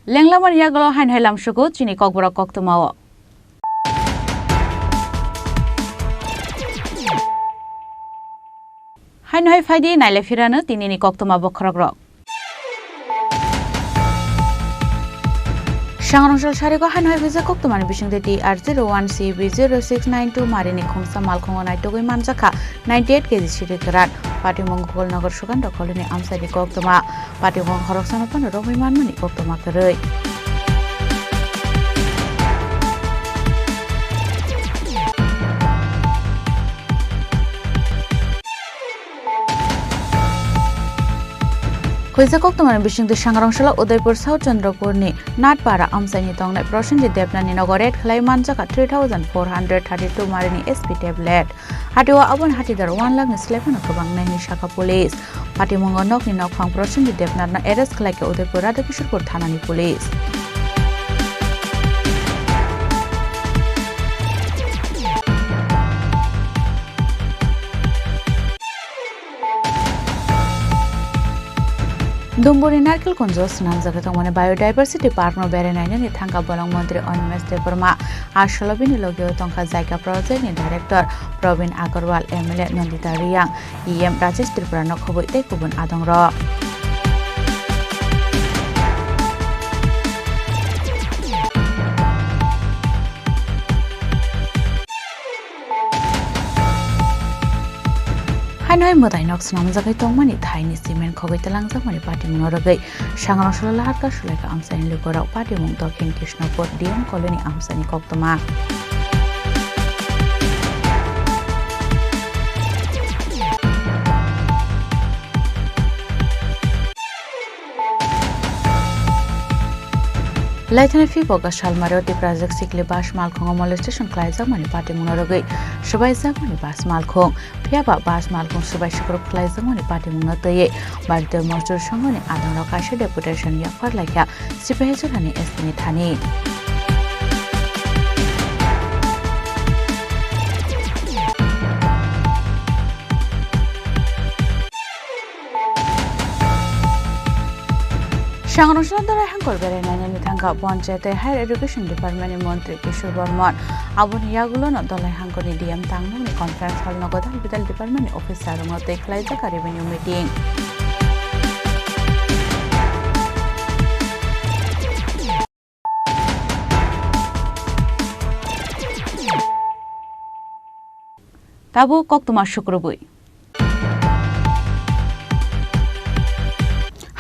Lenglamani yagulo haino hai lamsugo chini kokborok koktwmao. Haino hai phaidi naile phirano tinini koktwma bokhorokrok. Changrongchal sariko haino hai khuijak koktwmani bisingtwi T R zero one C B zero six nine two marini khungsa malkhungo naitugwi manjakha ninety eight K G siri kwran. Patimung Gokul Nagar Sugandha Colony amchaini koktwma. Patimung khoroksano phano romwi manmani koktwma kwrwi. Khuijak koktwmani bisingtwi Sangrongchalo Udaipur South Chandrapurni Natpara amchaini tongnai Prosenjit Debnathni nogo raid khlai manjakha three thousand four hundred thirty two marini S P tablet. Hatio aboni hatidar one lakh ni slai phano kwbang nai hinwi sakha police. Patimungo nokni nokphang Prosenjit Debnathno arrest khlaikha Udaipur Radhakishorpur thanani police. Dumburi Narkel Kunjo swnamjagwi tongmani Biodiversity Park no berai nainani thangkha bolong montri Animesh Debbarma. A salo bini logio tongkha Jaiga Project ni Director Probin Agarwal, M L A Nandita Riyang, E M Rajesh Tripura no khobwi tei kubun adongrok. Haino hai mwtai nok swnamjagwi tongmani thaini cement khogwi twlangjakmani patimungno rwgwi Sangrongchalo Laharka Sulaika amchaini lukurok patimung Dokhin Krishnapur D M Colony amchaini koktwma. Laithani Phibo Gasalmari o Tiprajwk sikli bus malkhungo molestation khlaijakmani patimungno rwgwi swbaijakmani bus malkhung. Phiyaba bus malkhung swbai sukrub khlaijakmani patimungno twiwi Bharatiya Mazdoor Sanghani adongrok kaisa deputation yaphar laikha Sipahijalani S P ni thani. Sangrongchalo Dolai Hangkor berai nainani thangkha Panchayat tei Higher Education Department ni Montri Kishore Bormon. Aboni yagulono Dolai Hangkor ni D M Tangmung ni conference hall nogo dal bidal department ni officer rokno twi khlaijak revenue meeting. Tabuk koktwma sukrubwi.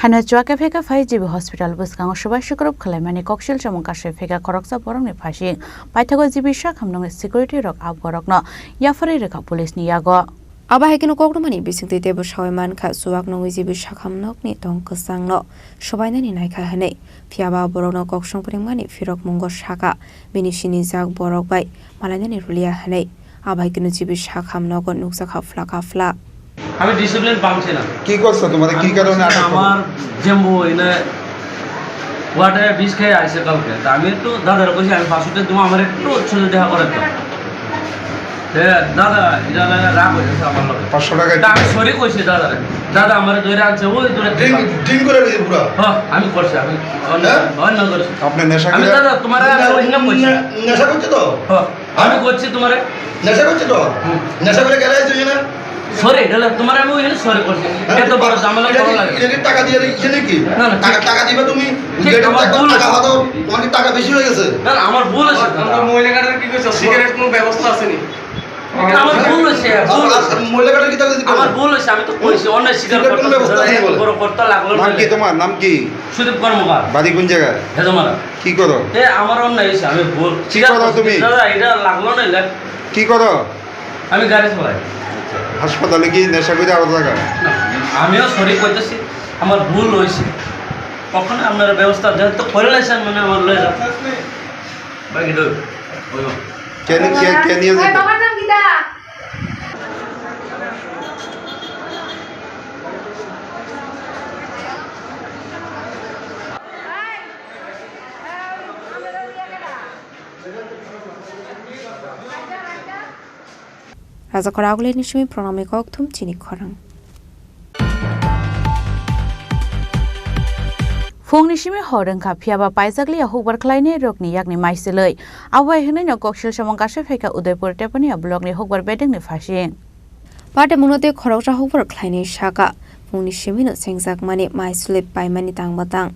Hano chuakhe phekha phai G B hospital bwskango swbai sukrub khwlaimani koksil chamung kasui phekha khoroksa borokni phasing. Paithago G B sak hamnokni security rok a borokno yapharwi rwkha police ni yago. Abo hai kheno kokrumani bisingtwi teibo sawi mankha, chuak nungwi G B sak hamnokni tong kwchangno swbainani naikha hwnwi. Phiyaba borokno koksong phwrwngmani phirokmungo sakha, bini sinijak borok bai malainani rwliya hwnwi. Abai kunu G B sak hamnogo nukjakha phlaka phla. আমি ডিসিপ্লিন পামছি না। কি করছে তোমাদের? কি কারণে আটক করলো? আমার জেম্বু এনে ওয়াটারে বিষ খেয়ে আইছে কালকে। তা আমি একটু দাদার কইছি, "আমি পাঁচশো টাকা দেবো, আমার একটু সুযোগ দেখা করে দাও।" এ, দাদা, এটা লাগে রাগ হয়ে গেছে আমার লগে। পাঁচশো টাকা তা আমি সরি কইছি দাদারে। দাদা আমারে ধরে আনছে, ওই ধরে ড্রিঙ্ক, ড্রিঙ্ক করে দিয়েছে পুরা? হ্যাঁ, আমি করছি, আমি অন্য, হ্যাঁ? অন্য করছি। আপনি নেশা আমি করে দাদা, তোমার আমি না, ওই হিসাব করছি। না, নেশা করছে তো? হ্যাঁ। আমি করছি তোমারে। নেশা করছে তো? হুম। নেশা করে গেলে তুই না? সরি, এটা হলো তোমার আমি ওই জন্য সরি করছি। হ্যাঁ? এত বড় ঝামেলা এটা করা কি, লাগে? এটা কি টাকা দিয়ে, এটা কি? না, না, টাকা, ঠিক। টাকা দিবে তুমি? ঠিক, এটা আমার টাকা, ভুল টাকা হয়তো, তোমার কি টাকা বেশি হয়ে গেছে? না, না, আমার ভুল আছে। আমরা মহিলা গার্ডের কি করছো? সিগারেট কোনো ব্যবস্থা আসেনি? এটা আমার ভুল হয়েছে, ভুল। আর, আর মহিলা গার্ডের কি তাহলে দিতে আমার হবে? ভুল হয়েছে, আমি তো কইছি, অন্যায় স্বীকার সিগারেট কোনো করতে ব্যবস্থা আসেনি বলে। বড় করতে লাগলো না। নাম কি তোমার? নাম কি? সুদীপ কর্মকার। বাড়ি কোন জায়গায়? হেজমারা। কি করো? এ, আমার অন্যায় হয়েছে, আমি ভুল। কি স্বীকার করো করছি। তুমি? দাদা, এটা লাগলো না, এটা। কি করো? আমি গাড়ি চালাই। হাসপাতালে কি নেশা করে আলাদা জায়গা? না, আমিও সরি কইতেছি, আমার ভুল হয়েছে। কখনো আপনারা ব্যবস্থা যেহেতু করে লাইছেন, মানে আমার লয়ে যান। বাকি তো ওই। কে নি-, কে, কে নিয়ে এই যেত? বাবার নাম কিতা? Raja Khoragulini simi pranami kokthum chini khorang. Phungni simi hor wngkha, phiyaba paijakliya hukbar khlainai rokni yakni maisilwi. Abo hai hwnwino koksil samung kasui phaikha Udaipur Tepania blockni hukbar bedekni phasing. Patimungno tei khoroksa hukbar khlainai saka, phungni simino chengjakmani maisilwi paimani tangbatang.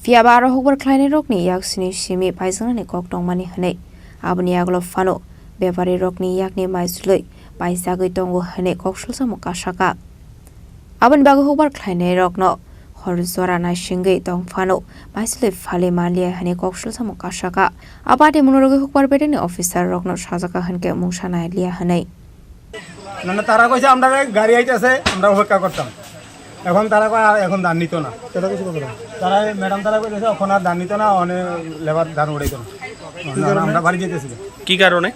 Phiya ba aro hukbar khlainairokni yak sini simi paijaknani kok tongmani hwnwi. Aboni yagulo phano beparirokni yakni maisulwi paijagwi tongo hwnwi kok sulsamung kasaka. Aboni bagwi hukbar khlainairokno hor jora naisingwi tong phano maisulwi phali manliya hwnwi kok sulsamung kasaka. Abadi munorogwi hukbar bedekni officer rokno sajaka hwnkhe mungsa nailiya hwnwi. মানে তারা কইছে আমরা গাড়ি আইতেছে, আমরা অপেক্ষা করতাম। এখন তারা কয় আর এখন ধান নিত না। তারা কইছে কত টাকা? তারা এই ম্যাডাম তারা কইতেছে এখন আর ধান নিত না, অনে লেবার ধান উড়াইতো না। না, না, আমরা বাড়ি যেতেছি। কি কারণে?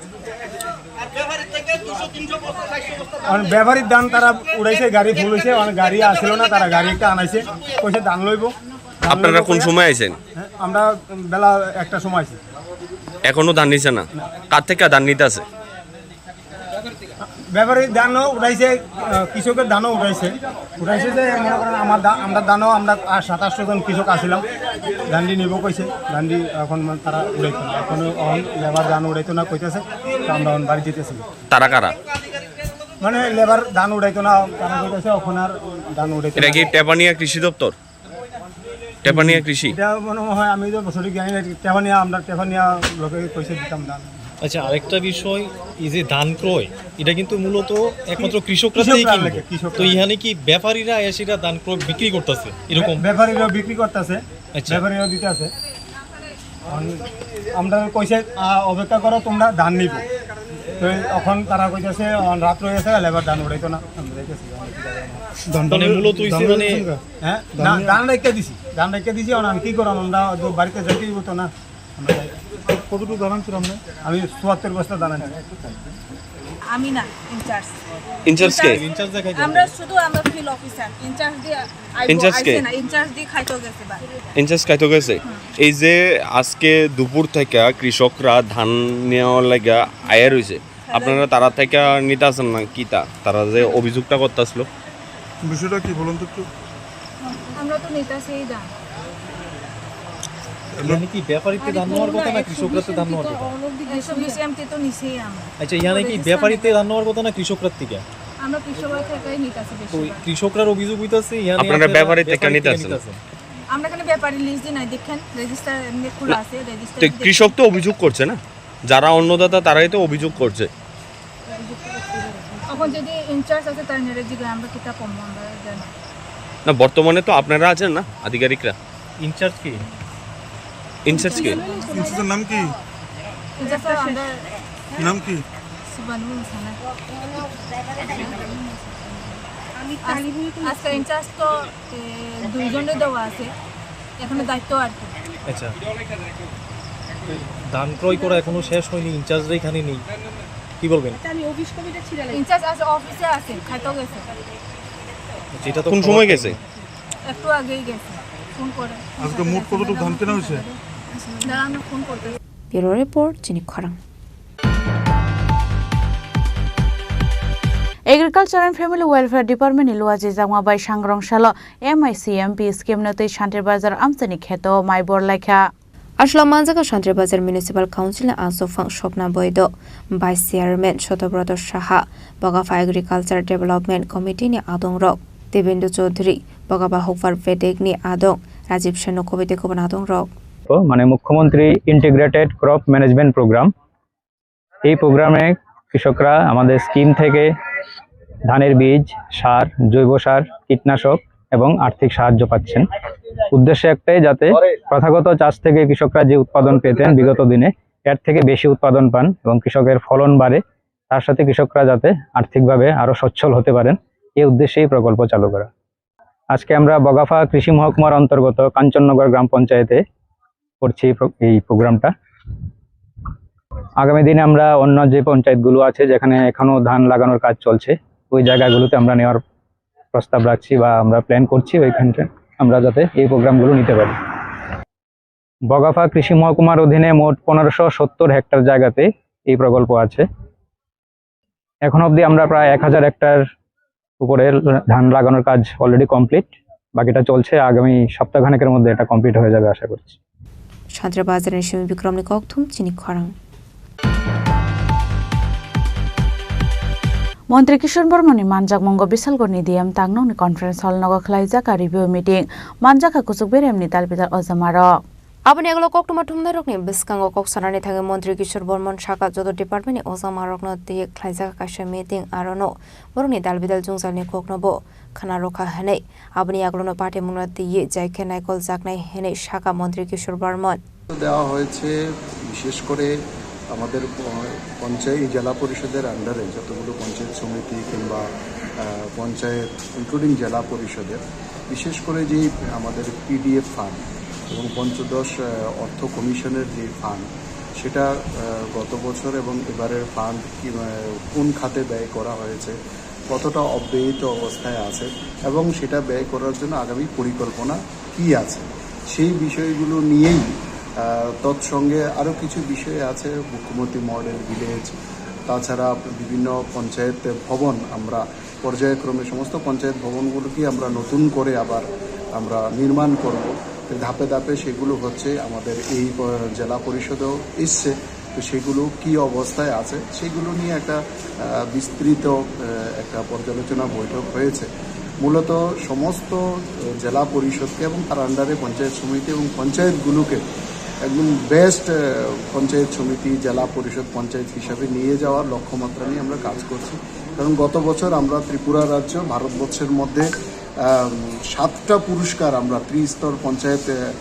কারণ ব্যাপারীর ধান তারা উড়াইছে, গাড়ি ফুল হইছে, মানে গাড়ি আসিল না, তারা গাড়ি একটা আনাইছে, কইছে ধান লইব। ধান আপনারা লইব কোন কইয়া সময় আইছেন? হ্যাঁ, আমরা বেলা একটা সময় আইছি। এখনো ধান নিছে না? না। কার থেকে ধান নিতে আছে? ব্যাপারীর ধানও উঠাইছে, আহ, কৃষকের ধানও উঠাইছে। উঠাইছে যে মনে করেন আমার ধা-, আমরা ধানও আমরা আর সাত আটশো জন কৃষক আসিলাম, ধানটি নিব কইছে, ধানটি এখন মানে তারা উঠাইতো না, এখন অখন লেবার ধান উঠাইতো না কইতেছে, তো আমরা অখন বাড়ি যেতেছি। তারা কারা? মানে লেবার ধান উঠাইতো না, তারা কইতেছে এখন আর ধান উঠাইতো এটা না। কি টেপানিয়া কৃষি দপ্তর? টেপানিয়া কৃষি? এটা মনে হয়, আমি তো সঠিক জানি না, টেপানিয়া, আমরা টেপানিয়া লোকে পয়সা দিতাম না। আচ্ছা, আরেকটা বিষয়, এই যে ধান ক্রয়, এটা কিন্তু মূলত একমাত্র কৃষকরা কৃষকরা কিনবে। লেগে, কৃষকরা। তো এখানে কি ব্যাপারীরা এসে এটা ধান ক্রয় বিক্রি করতেছে এরকম? ব্যাপারীরা বিক্রি করতেছে। আচ্ছা। ব্যাপারীরা দিতে আছে। এখন আমরা কইছে, আহ, অপেক্ষা করো, তোমরা ধান নিব। তো এখন তারা কইতেছে, এখন রাত হয়ে গেছে, লেবার ধান উঠাইতো না। আমরা যাইতেছি, আমরা কি জানি না। ধান মানে মূলত হইছে ধান মানে হইছে না? হ্যাঁ? ধান না, নিয়ে ধান রেখে দিছি। ধান রেখে দিছি, এখন আমি কি করলাম? আমরা তো বাড়িতে যাইতেই হতো না। আমরা যাই। কতটুকু ধান আনছিল আপনার? আমি চুয়াত্তর বস্তা ধান আনছি। আমি না, ইনচার্জ। ইনচার্জ কে? ইনচার্জ। ইনচার্জ দেখাই দেন। আমরা শুধু আমরা ফিল্ড অফিসার, ইনচার্জ দিয়ে আইবো, ইনচার্জ কে? আইছে না, ইনচার্জ দিয়ে খাইতো গেছে বা। ইনচার্জ খাইতো গেছে? হুম। এই যে আজকে দুপুর থেকে কৃষকরা ধান নেওয়ার লাগা আয়া রইছে, আপনারা তারা থেকে নিতে আসেন না কিতা? তারা যে অভিযোগটা করতে আসলো? বিষয়টা কি বলুন তো একটু? আমরা তো নিতাছি এই ধান। মানে কি ব্যাপারীতে ধান নেওয়ার কথা না কৃষকরাতে ধান নেওয়ার কথা? একশো বিশ এমটি তো নিছেই আমরা। আচ্ছা, ইয়ানে কি ব্যাপারীতে ধান নেওয়ার কথা না কৃষকরার থেকে? আমরা কৃষকরা থেকেই নিতাছি তো বেশিরভাগ। কৃষকরার অভিযোগ হইতাছে ইয়ানে আপনারা আপনারা ব্যাপারী থেকে ব্যাপারী নিতে থেকে আসেন? নিতে আসেন। আমরা এখানে ব্যাপারী লিস্ট দিই নাই, দেখেন রেজিস্টার এমনি খোলা না, আছে, রেজিস্টার তো দেখেন। কৃষক তো অভিযোগ করছে না? যারা অন্নদাতা তারাই তো অভিযোগ করছে। এখন যদি ইনচার্জ আছে, তাই নিয়ে জিজ্ঞাসা আমরা কিতা কম আমরা জানি। না, বর্তমানে তো আপনারা আছেন না আধিকারিকরা? ইনচার্জ কি? ইনচার্জ কি? ইনচার্জের নাম কি? ইনচার্জ স্যার, আমরা নাম কি? সুবানুল হাসান। আজ-, আজকে ইনচার্জ তো এ, দুইজনে দেওয়া আছে, এখনো দায়িত্ব আর কি। আচ্ছা, ধান ক্রয় করা এখনো শেষ হয়নি, ইনচার্জরা এখানে নেই, কি বলবেন? আচ্ছা, আমি অফিস কমিটি ছিলাম। ইনচার্জ আছে, অফিসে আছে, খাইতেও গেছে। আচ্ছা, এটা তো কোন সময় গেছে? একটু আগেই গেছে, ফোন করে। আজকে মোট কতটুকু ধান কেনা হয়েছে? দাঁড়া, আমি ফোন করতেছি। ব্যুরো রিপোর্ট, চিনি খরাং। Agriculture and Family Welfare Department ni luajijakma bai sangrong salo M I C M P scheme no twi Shantir Bazar amchaini kheto mai bor laikha. Aswlak manjak Shantir Bazar Municipal Council ni asophang Swapna Boido, Vice Chairman Sotobroto Saha, Bokapha Agriculture Development Committee ni adong rok, Debendu Chaudhary, Bokapha Hukbar Bedek ni adong, Rajiv Sanu, Kobite Kubun adong rok. মানে মুখ্যমন্ত্রী integrated crop management programme, এই প্রোগ্রামে কৃষকরা আমাদের স্কিম থেকে ধানের বীজ, সার, জৈব সার, কীটনাশক এবং আর্থিক সাহায্য পাচ্ছেন। উদ্দেশ্য একটাই, যাতে প্রথাগত চাষ থেকে কৃষকরা যে উৎপাদন পেতেন বিগত দিনে, এর থেকে বেশি উৎপাদন পান এবং কৃষকের ফলন বাড়ে, তার সাথে কৃষকরা যাতে আর্থিকভাবে আরও সচ্ছল হতে পারেন, এই উদ্দেশ্যেই প্রকল্প চালু করা। আজকে আমরা বগাফা কৃষি মহকুমার অন্তর্গত কাঞ্চননগর গ্রাম পঞ্চায়েতে করছি এই প্র-, এই প্রোগ্রামটা। আগামী দিনে আমরা অন্য যে পঞ্চায়েতগুলো আছে, যেখানে এখনো ধান লাগানোর কাজ চলছে, ওই জায়গাগুলোতে আমরা নেওয়ার প্রস্তাব রাখছি বা আমরা প্ল্যান করছি ওইখানটা আমরা যাতে এই প্রোগ্রামগুলো নিতে পারি। বগাফা কৃষি মহকুমার অধীনে মোট পনেরোশো সত্তর হেক্টর জায়গাতে এই প্রকল্প আছে। এখন অবধি আমরা প্রায় এক হাজার হেক্টর উপরে ধান লাগানোর কাজ অলরেডি কমপ্লিট, বাকিটা চলছে। আগামী সপ্তাহখানেকের মধ্যে এটা কমপ্লিট হয়ে যাবে আশা করছি। Shantir Bazar ni simi Bikram ni kokthum chini khorang. Montri Kishore Bormani manjakmungo Bisalgorni D M Tangnokni conference hall nogo khlaijak a review meeting, manjakha kuchuk beremni dalbidal ojamarok. Aboni yagulo koktwma thumnairokni bwskango kok sanani thangwi Montri Kishore Bormon saka joto departmentni ojamarokno twi khlaijak kaisa meeting, arono borokni dalbidal jwngjalni koknobo khna rwkha hwnwi. Aboni yagulono patimungno twiwi jaikhe naikol jaknai hwnwi saka Montri Kishore Bormon. দেওয়া হয়েছে, বিশেষ করে আমাদের প-, পঞ্চায়েত, এই জেলা পরিষদের আন্ডারে যতগুলো পঞ্চায়েত সমিতি কিংবা, আহ, পঞ্চায়েত, ইনক্লুডিং জেলা পরিষদের, বিশেষ করে যেই আমাদের পিডিএফ ফান্ড এবং পঞ্চদশ, আহ, অর্থ কমিশনের যে ফান্ড, সেটা, আহ, গত বছর এবং এবারের ফান্ড কি, আহ, কোন খাতে ব্যয় করা হয়েছে, কতটা অব্যয়িত অবস্থায় আছে এবং সেটা ব্যয় করার জন্য আগামী পরিকল্পনা কি আছে, সেই বিষয়গুলো নিয়েই, আহ, তৎসঙ্গে আরও কিছু বিষয় আছে, মুখ্যমন্ত্রী মডেল ভিলেজ, তাছাড়া বিভিন্ন পঞ্চায়েত ভবন, আমরা পর্যায়ক্রমে সমস্ত পঞ্চায়েত ভবনগুলোকে আমরা নতুন করে আবার আমরা নির্মাণ করব। তো ধাপে ধাপে সেগুলো হচ্ছে আমাদের এই প-, জেলা পরিষদেও এসছে। তো সেগুলো কি অবস্থায় আছে, সেগুলো নিয়ে একটা, আহ, বিস্তৃত, আহ, একটা পর্যালোচনা বৈঠক হয়েছে। মূলত সমস্ত, আহ, জেলা পরিষদকে এবং তার আন্ডারে পঞ্চায়েত সমিতি এবং পঞ্চায়েতগুলোকে একদম বেস্ট, আহ, পঞ্চায়েত সমিতি, জেলা পরিষদ, পঞ্চায়েত হিসাবে নিয়ে যাওয়ার লক্ষ্যমাত্রা নিয়ে আমরা কাজ করছি। কারণ গত বছর আমরা ত্রিপুরা রাজ্য ভারতবর্ষের মধ্যে, আহ, সাতটা পুরস্কার আমরা ত্রিস্তর পঞ্চায়েত, আহ,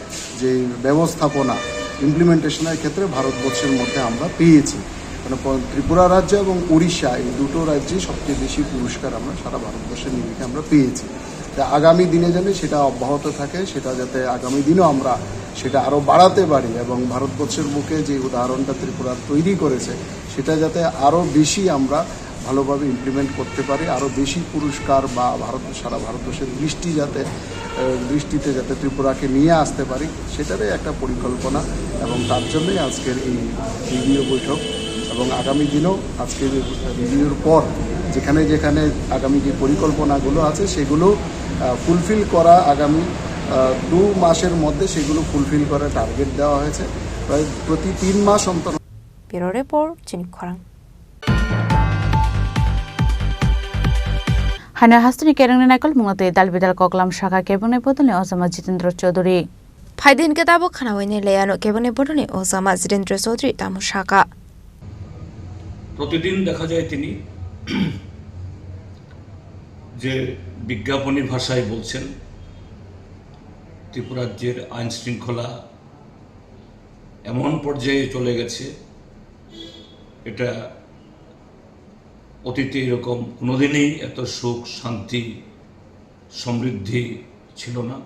যে ব্যবস্থাপনা ইমপ্লিমেন্টেশনের ক্ষেত্রে ভারতবর্ষের মধ্যে আমরা পেয়েছি। মানে প-, ত্রিপুরা রাজ্য এবং উড়িষ্যা, এই দুটো রাজ্যে সবচেয়ে বেশি পুরস্কার আমরা সারা ভারতবর্ষের নিরিখে আমরা পেয়েছি। তা আগামী দিনে যেন সেটা অব্যাহত থাকে, সেটা যাতে আগামী দিনও আমরা সেটা আরও বাড়াতে পারি এবং ভারতবর্ষের বুকে যে উদাহরণটা ত্রিপুরা তৈরি করেছে, সেটা যাতে আরও বেশি আমরা ভালোভাবে ইমপ্লিমেন্ট করতে পারি, আরও বেশি পুরস্কার বা ভারত, সারা ভারতবর্ষের দৃষ্টি যাতে, আহ, দৃষ্টিতে যাতে ত্রিপুরাকে নিয়ে আসতে পারি, সেটারই একটা পরিকল্পনা। এবং তার জন্যই আজকের এই রিভিউ বৈঠক। এবং আগামী দিনেও আজকে রিভিউর পর যেখানে যেখানে আগামী যে পরিকল্পনাগুলো আছে, সেগুলো, আহ, ফুলফিল করা, আগামী, আহ, দু মাসের মধ্যে সেগুলো ফুলফিল করার টার্গেট দেওয়া হয়েছে। প্রায় প্রতি তিন মাস অন্তর। Bureau Report, Chini Khorang. Haino hasteni kerengni naikol mungno tei dalbidal koklam saka kebengni bodolni ojama Jitendra Chaudhary. Phaidi hinkhe tabuk khnaui nai laiano kebengni bodolni ojama Jitendra Chaudhary tamo saka. প্রতিদিন দেখা যায় তিনি যে বিজ্ঞাপনী ভাষায় বলছেন ত্রিপুরা রাজ্যের আইন শৃঙ্খলা এমন পর্যায়ে চলে গেছে, এটা অতীতে এরকম কোনোদিনই এত সুখ, শান্তি, সমৃদ্ধি ছিল না।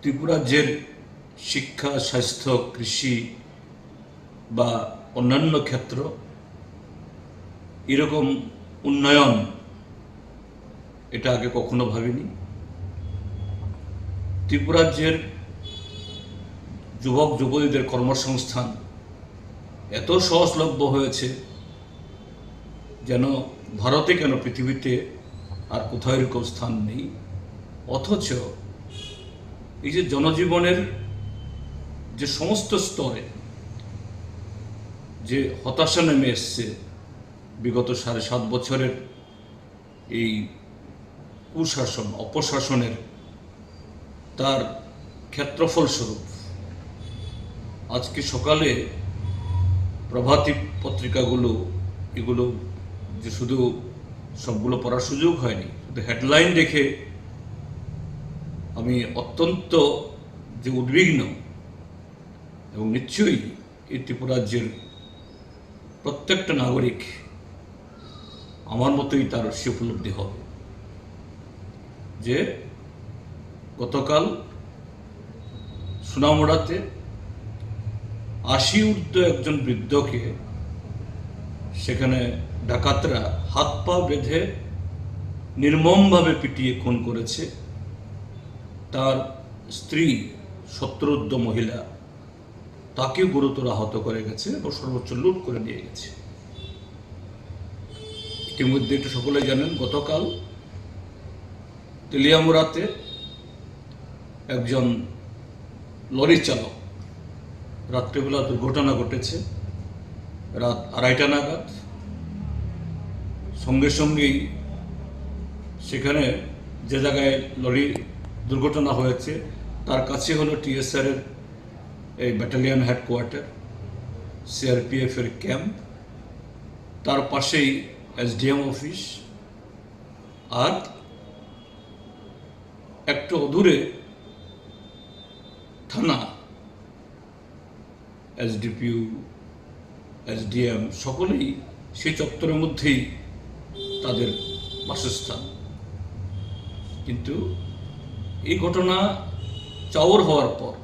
ত্রিপুরা রাজ্যের শিক্ষা, স্বাস্থ্য, কৃষি বা অন্যান্য ক্ষেত্র এরকম উন্নয়ন এটা আগে কখনো ভাবিনি। ত্রিপুরা রাজ্যের যুবক যুবতীদের কর্মসংস্থান এত সহজলভ্য হয়েছে, যেন ভারতে কেন পৃথিবীতে আর কোথাও এরকম স্থান নেই। অথচ এই যে জনজীবনের যে সমস্ত স্তরে যে হতাশা নেমে এসছে বিগত সাড়ে সাত বছরের এই কুশাসন, অপশাসনের, তার ক্ষেত্রফল স্বরূপ আজকে সকালে প্রভাতী পত্রিকাগুলো, এগুলো যে শুধু সবগুলো পড়ার সুযোগ হয়নি, শুধু হেডলাইন দেখে আমি অত্যন্ত যে উদ্বিগ্ন, এবং নিশ্চয়ই এই ত্রিপুরা রাজ্যের প্রত্যেকটা নাগরিক আমার মতোই তার সে উপলব্ধি হবে যে গতকাল সোনামুড়াতে আশি ঊর্ধ্ব একজন বৃদ্ধকে সেখানে ডাকাতরা হাত পা বেঁধে নির্মমভাবে পিটিয়ে খুন করেছে। তার স্ত্রী সত্তর ঊর্ধ্ব মহিলা, তাকেও গুরুতর আহত করে গেছে এবং সর্বোচ্চ লুট করে নিয়ে গেছে। ইতিমধ্যে এটা সকলে জানেন, গতকাল তেলিয়ামুড়াতে একজন লরি চালক রাত্রিবেলা দুর্ঘটনা ঘটেছে। রাত আড়াইটা নাগাদ সঙ্গে সঙ্গেই সেখানে যে জায়গায় লরি দুর্ঘটনা হয়েছে, তার কাছে হলো টিএসআর এর এই ব্যাটালিয়ন হেডকোয়ার্টার, সিআরপিএফ এর ক্যাম্প, তার পাশেই এসডিএম অফিস, আর একটু অদূরে থানা, এসডিপিও, এসডিএম সকলেই সেই চত্বরের মধ্যেই তাদের বাসস্থান। কিন্তু এই ঘটনা চাউর হওয়ার পর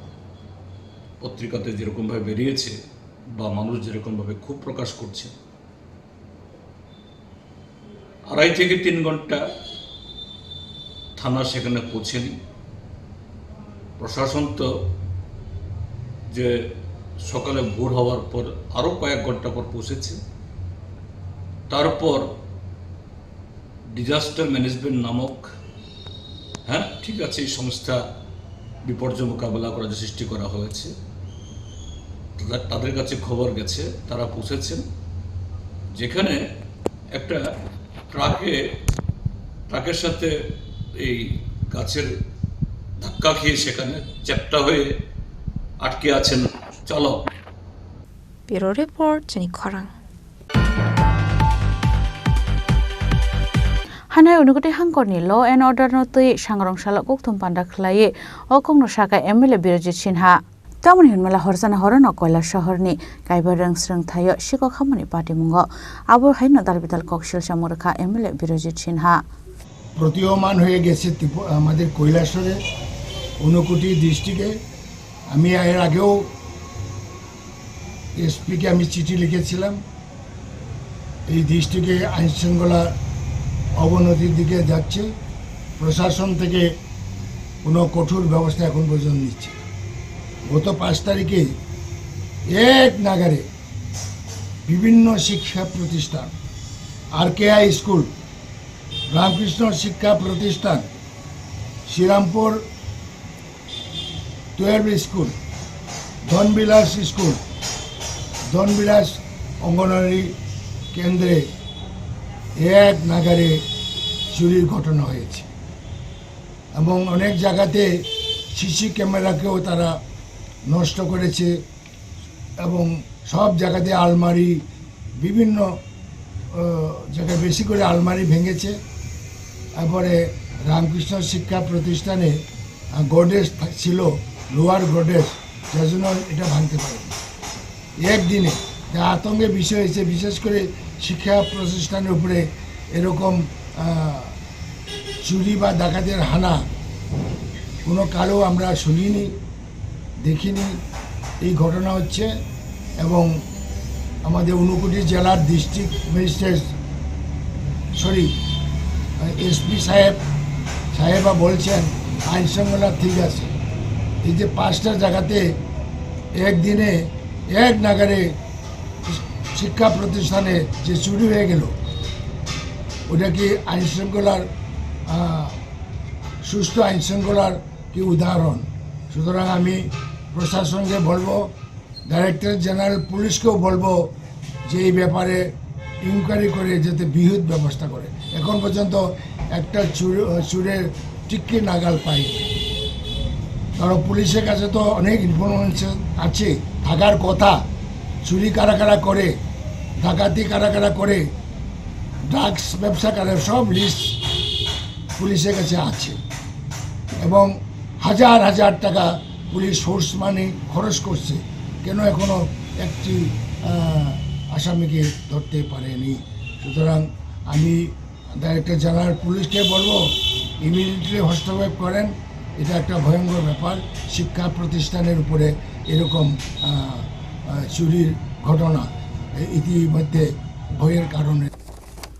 পত্রিকাতে যেরকমভাবে বেরিয়েছে বা মানুষ যেরকমভাবে ক্ষোভ প্রকাশ করছে, আড়াই থেকে তিন ঘন্টা থানা সেখানে পৌঁছেনি। প্রশাসন তো যে সকালে ভোর হওয়ার পর আরও কয়েক ঘন্টা পর পৌঁছেছে। তারপর ডিজাস্টার ম্যানেজমেন্ট নামক, হ্যাঁ, ঠিক আছে, এই সংস্থা বিপর্যয় মোকাবেলা করার যে সৃষ্টি করা হয়েছে, তাদের, তাদের কাছে খবর গেছে, তারা পৌঁছেছেন, যেখানে একটা ট্রাকে, ট্রাকের সাথে এই গাছের ধাক্কা খেয়ে সেখানে চ্যাপ্টা হয়ে আটকে আছেন চালক। Bureau Report, Chini Khorang. Hanai Unukoti hangkorni law and order no twi sangrong salo kokthum panda khlaiwi o kokno saka M L A Birojit Sinha. Tamoni hwnmala horsana horono Koilashahorni Kaibarwng srwngthaio sikok hamani patimungo abo haino dalbidal kok silsa mwrwkha M L A Birojit Sinha. প্রতীয়মান হয়ে গেছে ত্রিপু-, আমাদের কৈলাসহরে, ঊনকোটি ডিস্ট্রিক্টে। আমি এর আগেও এসপিকে আমি চিঠি লিখেছিলাম, এই ডিস্ট্রিক্টে আইন শৃঙ্খলা অবনতির দিকে যাচ্ছে, প্রশাসন থেকে কোনো কঠোর ব্যবস্থা এখন পর্যন্ত নিচ্ছে না। গত পাঁচ তারিখে এক নাগাড়ে বিভিন্ন শিক্ষা প্রতিষ্ঠান, আরকেআই স্কুল, রামকৃষ্ণ শিক্ষা প্রতিষ্ঠান, শ্রীরামপুর টুয়েলভ স্কুল, ধনবিলাস স্কুল, ধনবিলাস অঙ্গনওয়াড়ি কেন্দ্রে এক নাগাড়ে চুরির ঘটনা হয়েছে এবং অনেক জায়গাতে সিসি ক্যামেরাকেও তারা নষ্ট করেছে। এবং সব জায়গাতে আলমারি, বিভিন্ন, আহ, জায়গায় বেশি করে আলমারি ভেঙেছে। তারপরে রামকৃষ্ণ শিক্ষা প্রতিষ্ঠানে, আহ, গোডরেজ থা-, ছিল, লোয়ার গোডরেজ, যার জন্য এটা ভাঙতে পারেনি। একদিনে যে আতঙ্কের বিষয় হয়েছে, বিশেষ করে শিক্ষা প্রতিষ্ঠানের উপরে এরকম, আহ, চুরি বা ডাকাতের হানা কোনো কালেও আমরা শুনিনি, দেখিনি। এই ঘটনা হচ্ছে এবং আমাদের ঊনকোটি জেলার ডিস্ট্রিক্ট ম্যাজিস্ট্রেট, সরি, এসপি সাহেব, সাহেবা বলছেন আইন শৃঙ্খলা ঠিক আছে। এই যে পাঁচটা জায়গাতে একদিনে এক নাগাড়ে শিক্ষা প্রতিষ্ঠানে যে চুরি হয়ে গেল, ওটা কি আইন শৃঙ্খলার, আহ, সুষ্ঠু আইন শৃঙ্খলার কি উদাহরণ? সুতরাং আমি প্রশাসনকে বলবো, ডাইরেক্টর জেনারেল পুলিশকেও বলবো যে এই ব্যাপারে ইনকোয়ারি করে যাতে বিহিত ব্যবস্থা করে। এখন পর্যন্ত একটা চুর-, চুরের টিকির নাগাল পাইনি। কারণ পুলিশের কাছে তো অনেক ইনফরমেশন আছে, থাকার কথা। চুরি কারা কারা করে, ডাকাতি কারা কারা করে, ড্রাগস ব্যবসা করে, সব লিস্ট পুলিশের কাছে আছে। এবং হাজার হাজার টাকা পুলিশ সোর্স মানি খরচ করছে, কেন এখনো একটি, আহ, আসামিকে ধরতে পারেনি। সুতরাং আমি ডাইরেক্টর জেনারেল পুলিশকে বলবো, ইমিডিয়েটলি হস্তক্ষেপ করেন। এটা একটা ভয়ঙ্কর ব্যাপার, শিক্ষা প্রতিষ্ঠানের উপরে এরকম, আহ, আহ, চুরির ঘটনা, এ, ইতিমধ্যে ভয়ের কারণে।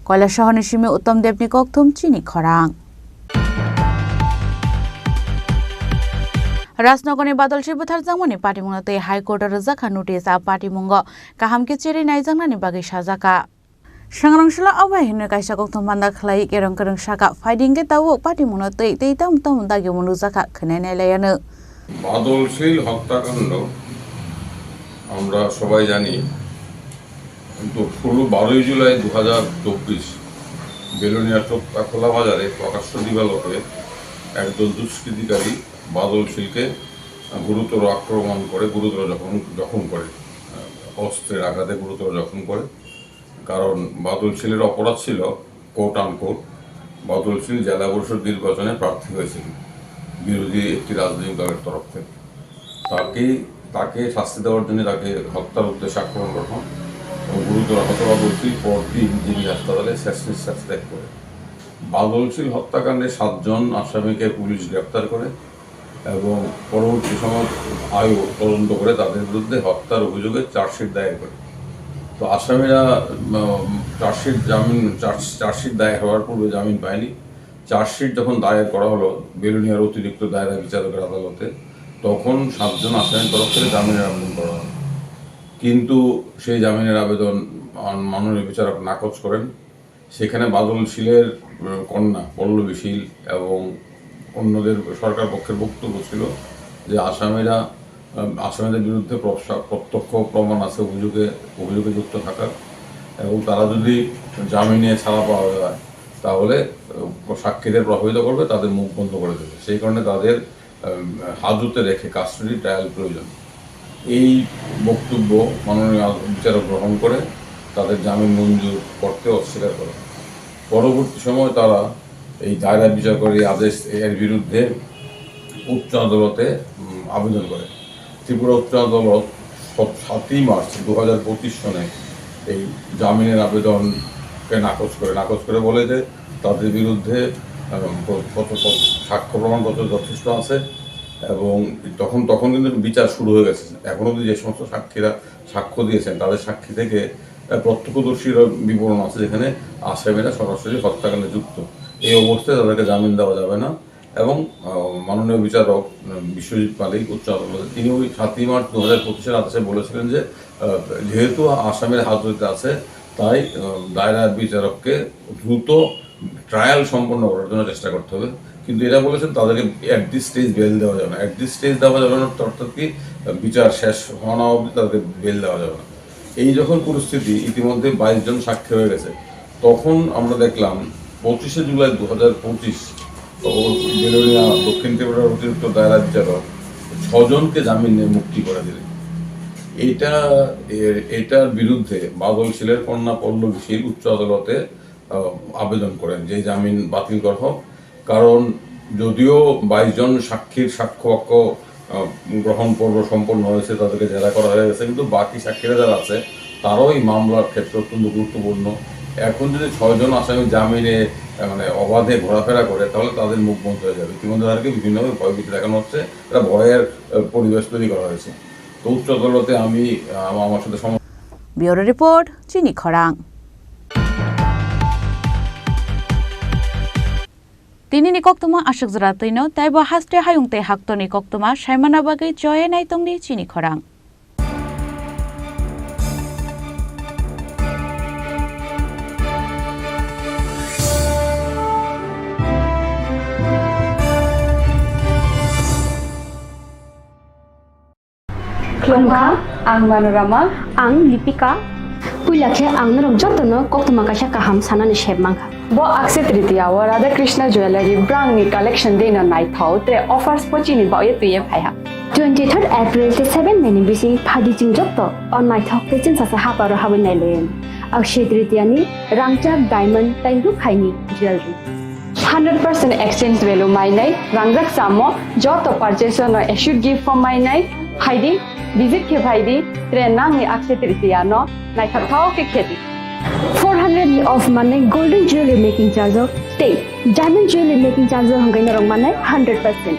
Koilashahorni simi Uttam Debni kokthum chini khorang. Rajnagarni badolsi bwtharjakmani patimungno tei High Court o rwjakha notice. A patimungo kaham khe cherwi naijaknani bagwi sajaka. Sangrong salo obai hinwi kaisa kokthum panda khlai kerong kerong saka, phaidi hwnkhe tabuk patimungno twi tei tamo tamo dagimung nukjakha khwnai nai laianw. বাদলশীল হত্যাকাণ্ড আমরা সবাই জানি, কিন্তু ষোলো, বারোই জুলাই দু হাজার চব্বিশ বেলোনিয়ার চোপ্পা খোলা বাজারে প্রকাশ্য দিবালোকে একদল দুষ্কৃতিকারী বাদল শীলকে গুরুতর আক্রমণ করে, গুরুতর জখম, জখম করে, অস্ত্রের আঘাতে গুরুতর জখম করে। কারণ বাদল শীলের অপরাধ ছিল, কোট আনকোট, বাদল শীল জেলা পরিষদ নির্বাচনে প্রার্থী হয়েছিলেন বিরোধী একটি রাজনৈতিক দলের তরফ থেকে। তাকে, তাকে শাস্তি দেওয়ার জন্য তাকে হত্যার উদ্দেশ্যে আক্রমণ করা হয় এবং গুরুতর আহত বাদল শীল পরদিন জিবি হাসপাতালে শেষ নিঃশ্বাস ত্যাগ করে। বাদল শীল হত্যাকাণ্ডে সাতজন আসামিকে পুলিশ গ্রেপ্তার করে এবং পরবর্তী সময় আয়ো তদন্ত করে তাদের বিরুদ্ধে হত্যার অভিযোগে চার্জশিট দায়ের করে। তো আসামিরা, উম, চার্জশিট জামিন, চার্জ-, চার্জশিট দায়ের হওয়ার পূর্বে জামিন পায়নি। চার্জশিট যখন দায়ের করা হলো বেলোনিয়ার অতিরিক্ত দায়রা বিচারকের আদালতে, তখন সাতজন আসামির তরফ থেকে জামিনের আবেদন করা হয়, কিন্তু সেই জামিনের আবেদন মান-, মাননীয় বিচারক নাকচ করেন। সেখানে বাদল শীলের, উম, কন্যা পল্লবী শীল এবং অন্যদের সরকার পক্ষের বক্তব্য ছিল যে আসামিরা, উম, আসামিদের বিরুদ্ধে প্রসা-, প্রত্যক্ষ প্রমাণ আছে অভিযোগে, অভিযোগে যুক্ত থাকার, এবং তারা যদি জামিনে ছাড়া পাওয়া যায় তাহলে, উম, সাক্ষীদের প্রভাবিত করবে, তাদের মুখ বন্ধ করে দেবে। সেই কারণে তাদের আহ, হাজতে রেখে কাস্টডি ট্রায়াল প্রয়োজন। এই বক্তব্য মাননীয় বিচারক গ্রহণ করে তাদের জামিন মঞ্জুর করতে অস্বীকার করেন। পরবর্তী সময় তারা এই দায়রা বিচারকের এই আদেশ, এর বিরুদ্ধে উচ্চ আদালতে, উম, আবেদন করে। ত্রিপুরা উচ্চ আদালত সত-, সাতই মার্চ দু হাজার পঁচিশ সনে এই জামিনের আবেদনকে নাকচ করে, নাকচ করে বলে যে তাদের বিরুদ্ধে, আহ, প-, প-, প-, সাক্ষ্য প্রমাণপত্র যথেষ্ট আছে এবং তখন, তখন কিন্তু বিচার শুরু হয়ে গেছে। এখনো অবধি যে সমস্ত সাক্ষীরা সাক্ষ্য দিয়েছেন, তাদের সাক্ষী থেকে, আহ, প্রত্যক্ষদর্শীর বিবরণ আছে, যেখানে আসামিরা সরাসরি হত্যাকাণ্ডে যুক্ত। এই অবস্থায় তাদেরকে জামিন দেওয়া যাবে না। এবং, আহ, মাননীয় বিচারক, আহ, বিশ্বজিৎ মালিক উচ্চ আদালতে, তিনি ওই সাতই মার্চ দু হাজার পঁচিশের আদেশে বলেছিলেন যে, আহ, যেহেতু আসামির হাজতে আছে, তাই, আহ, দায়রা বিচারককে দ্রুত ট্রায়াল সম্পন্ন করার জন্য চেষ্টা করতে হবে। কিন্তু এরা বলেছেন তাদেরকে at this stage বেল দেওয়া যাবে না। At this stage দেওয়া যাবে না অর্থাৎ কি, আহ, বিচার শেষ হওয়া না অবধি তাদেরকে বেল দেওয়া যাবে না। এই যখন পরিস্থিতি, ইতিমধ্যে বাইশ জন সাক্ষী হয়ে গেছে, তখন আমরা দেখলাম পঁচিশে জুলাই দু হাজার পঁচিশ, ও বেলোনিয়া দক্ষিণ ত্রিপুরার অতিরিক্ত দায়রা বিচারক ছজনকে জামিনে মুক্তি করে দিলেন। এটা, এ-, এটার বিরুদ্ধে বাদল শীলের কন্যা পল্লবী শীল উচ্চ আদালতে, আহ, আবেদন করেন যে জামিন বাতিল করা হোক। কারণ যদিও বাইশ জন সাক্ষীর সাক্ষ্য বাক্য, আহ, গ্রহণ পর্ব সম্পন্ন হয়েছে, তাদেরকে জেরা করা হয়ে গেছে, কিন্তু বাকি সাক্ষীরা যারা আছে, তারাও এই মামলার ক্ষেত্রে অত্যন্ত গুরুত্বপূর্ণ। এখন যদি ছয়জন আসামি জামিনে, আহ, মানে, অবাধে ঘোরাফেরা করে, তাহলে তাদের মুখ বন্ধ হয়ে যাবে। ইতিমধ্যে তাদেরকে বিভিন্নভাবে ভয়ভীতি দেখানো হচ্ছে, একটা ভয়ের, আহ, পরিবেশ তৈরি করা হয়েছে। তো উচ্চ আদালতে আমি, আহ, আমার সাথে সম- Bureau report, Chini Khorang. Tini ni koktwma aswk jora twino tei bo haste hayung tei haktorni koktwma saimana bagwi choye nai tongdi chini khorang. Khulumkha, ang Manorama. Ang Lipika. Puila khe ang norok jotono koktwma kaisa kaham sanani sep mankha. Bo Akshaya Tritiya o Radha Krishna Jewellery brangni collection deino naithok, tre offers bo chini baoye twiye phaiha. Twenty third April tei seven May ni bising phadi chwng joto o naithok tei chwngsacha haparo habwi nailaio. Akshaya Tritiya ni rangchak diamond tei rukhaini jewellery. Hundred percent exchange value mainai, rangjak chamo, joto purchase no assured gift form mainai, phaidi, visit khe phaidi, tre nangni Akshaya Tritiya no naithok thok khe khedi. Four hundred ni off manai golden jewelry making charge o tei diamond jewelry making charge o hwnkhai norok manai hundred percent.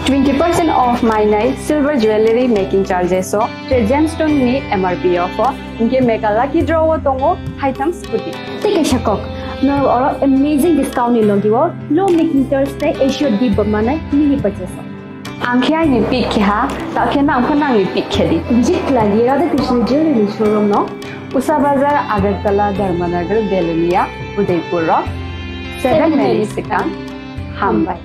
Twenty percent off mainai silver jewelry making charges o tre gemstone ni M R P o pho. Hinkhe mega lucky draw o tongo haitham scooty. Tei kaisa kok, norok oro amazing discount ni logi o low making charge tei assured gift bo manai mini purchase o. Ang khe aini pick khe ha, ta khe nang pho nangni pick khe di. Visit khlai di Radha Krishna Jewellery showroom no, Usa Bazar, Agartala, Dharmanagar, Belonia, Udaipur rok. Seven May ni swkang. Hambai.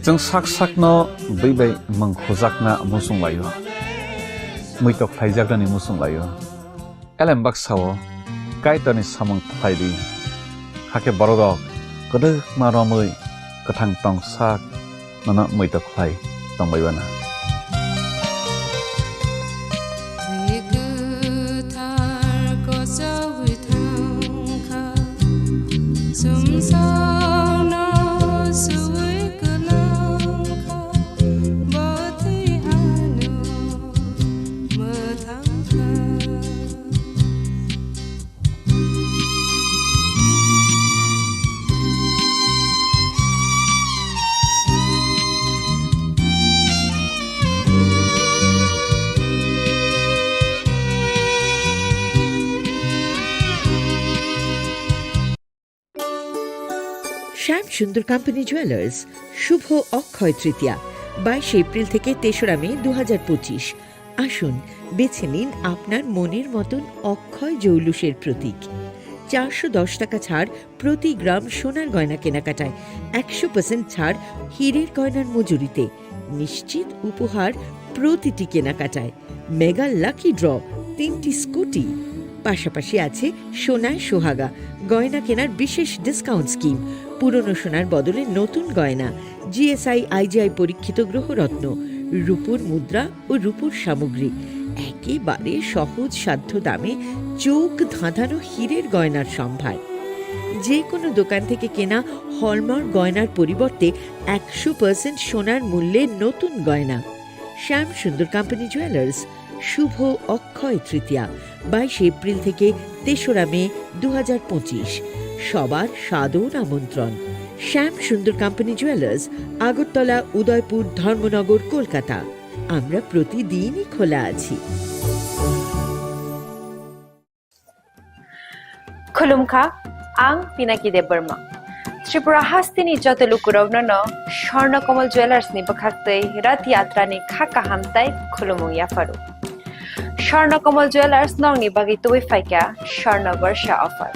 Chwng sak sakno bwi bai mwng khujakna muchung laio, muitok khlaijaknani muchung laio. Elem baksa-o Kaitorni samung khlai di, hakhe bororok kwdwkma romwi kwthang tong sak nono muitok khlai tongbai bana. Twi kwthar kochogwi thangkha, chwngsano swi kwlangkha, bo twi ano mwthangkha. শ্যাম Sundar company jewellers, শুভ অক্ষয় তৃতীয়া, বাইশে এপ্রিল থেকে তেসরা মে দু হাজার পঁচিশ। আসুন, বেছে নিন আপনার মনের মতন অক্ষয় জৌলুসের প্রতীক। চারশো দশ টাকা ছাড় প্রতি গ্রাম সোনার গয়না কেনাকাটায়, একশো পার্সেন্ট ছাড় হীরের গয়নার মজুরিতে, নিশ্চিত উপহার প্রতিটি কেনাকাটায়, মেগা লাকি ড্র, তিনটি স্কুটি। পাশাপাশি আছে সোনায় সোহাগা, গয়না কেনার বিশেষ ডিসকাউন্ট স্কিম, পুরনো সোনার বদলে নতুন গয়না, জিএসআই আইজিআই পরীক্ষিত গ্রহরত্ন, রূপোর মুদ্রা ও রূপোর সামগ্রী, একেবারে সহজ সাধ্য দামে চোখ ধাঁধানো হীরের গয়নার সম্ভার। যে কোনো দোকান থেকে কেনা হলমার্ক গয়নার পরিবর্তে একশো পার্সেন্ট সোনার মূল্যে নতুন গয়না। শ্যাম সুন্দর কোম্পানি জুয়েলার্স, শুভ অক্ষয় তৃতীয়া, বাইশে এপ্রিল থেকে তেসরা মে দু হাজার পঁচিশ। সবার সাদর আমন্ত্রণ। শ্যাম সুন্দর কোম্পানি জুয়েলার্স, আগরতলা, উদয়পুর, ধর্মনগর, কলকাতা। আমরা প্রতিদিনই খোলা আছি। Khulumkha, ang Pinaki Debbarma. Tripura hasteni joto lukurokno no Swarna Kamal Jewellers ni bwkhaktwi Rath Yatra ni kha kaham tai khulumung yapharu. Swarna Kamal Jewellers nokni bagwi tubui phaikha Swarna Barsha offer.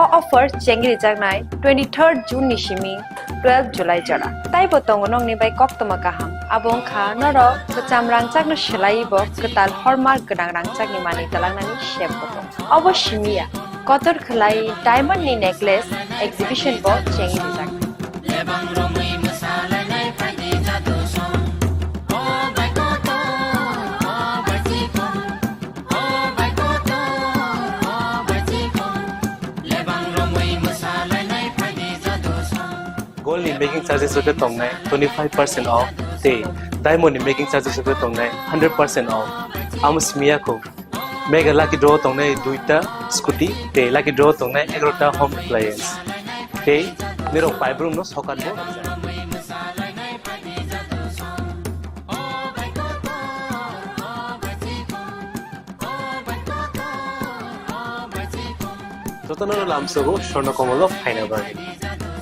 O offer chengri jaknai twenty-third June ni simi twelve July jora. Taibo tongo nokni bai koktwma kaham. Abo wngkha norok kwcham rangchakno swlaiwi bo kwtal hallmark gwnang rangchakni manwi twlangnani sep bo tongo. Obo simi ya, kotor khwlai diamond ni necklace exhibition bo chengwi rijak. Gold ni making charges rok khe tongnai twenty five percent off tei diamond ni making charges rok khe tongnai hundred percent off. Amo simi ya kho. Mega lucky draw tongnai duita scooty tei lucky draw tongnai egarota home appliance. Tei nirok paibrumno sokat bo rwkjak. Jotono lamsogo Swarna Kamal o phaina bagwi.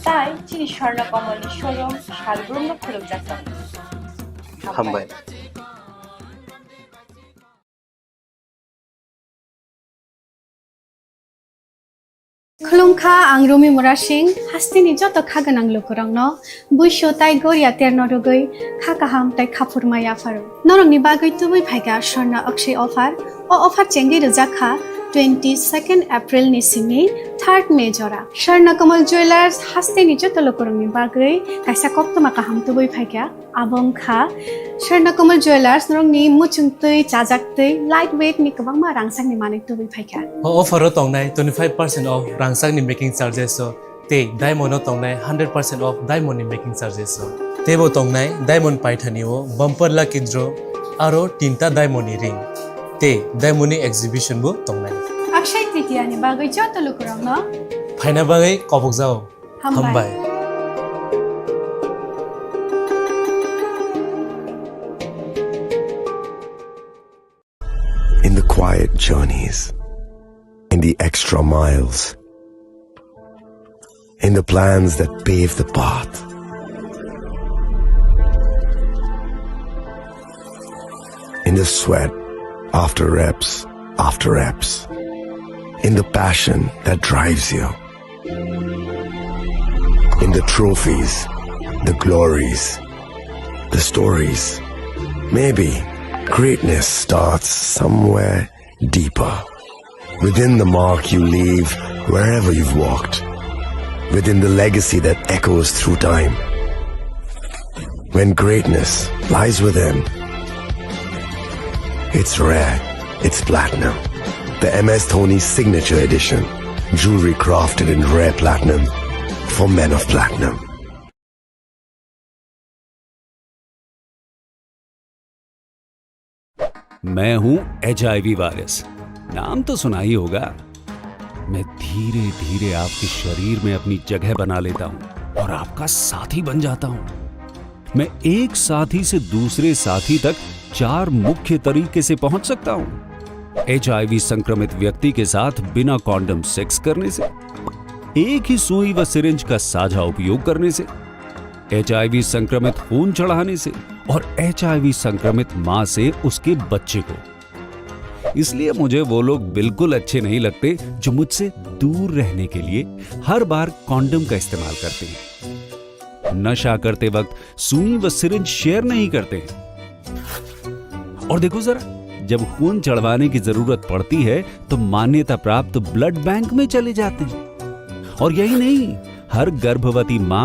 Tai chini Swarna Kamal ni showroom salbrumno khulumjak tongo. Hambai. Khulumkha, ang Rumi Murasing, hasteni joto kha gwnang lukurokno buisu tai goria terno rwgwi kha kaham tai khaphurma yapharo. Norokni bagwi tubui phaikha Swarna Akshay offer. O offer chengwi rwjak kha twenty second April ni simi third May jora. Swarna Kamal Jewellers hasteni joto lukurokni bagwi kaisa koktwma kaham tubui phaikha. Abo wngkha Swarna Kamal Jewellers, norokni muchungtwi, chajaktwi, light weight ni kwbangma rangchakni manwi tubui phaikha. O offer o tongnai twenty five percent off rangchakni making charges o tei diamond o tongnai hundred percent off diamond ni making charges o. Teibo tongnai diamond paithani o bumper lucky draw aro tinta diamond ni ring tei diamond ni exhibition bo tongnai. Akshay Tritiya ni bagwi joto lukurokno phaina bagwi kobokjao. Hambai. Hambai. In the quiet journeys, in the extra miles, in the plans that pave the path, in the sweat after reps after reps, in the passion that drives you. In the trophies, the glories, the stories. Maybe greatness starts somewhere deeper. Within the mark you leave wherever you've walked. Within the legacy that echoes through time. When greatness lies within, it's rare, it's platinum. The M S Dhoni Signature Edition. Jewelry crafted in rare platinum for men of platinum. मैं हूं HIV virus. नाम तो सुना ही होगा। मैं धीरे धीरे आपके शरीर में अपनी जगह बना लेता हूं और आपका साथी बन जाता हूं। मैं एक साथी से दूसरे साथी तक चार मुख्य तरीके से पहुंच सकता हूं। एचआईवी संक्रमित व्यक्ति के साथ बिना कॉन्डम सेक्स करने से, एक ही सुई व सिरिंज का साझा उपयोग करने से, एचआईवी संक्रमित खून चढ़ाने से और एचआईवी संक्रमित मां से उसके बच्चे को। इसलिए मुझे वो लोग बिल्कुल अच्छे नहीं लगते जो मुझसे दूर रहने के लिए हर बार कॉन्डम का इस्तेमाल करते हैं, नशा करते वक्त सुई व सिरिंज शेयर नहीं करते हैं। और देखो जरा, जब खून चढ़वाने की जरूरत पड़ती है तो मान्यता प्राप्त ब्लड बैंक में चले जाते हैं। और यही नहीं, हर गर्भवती मां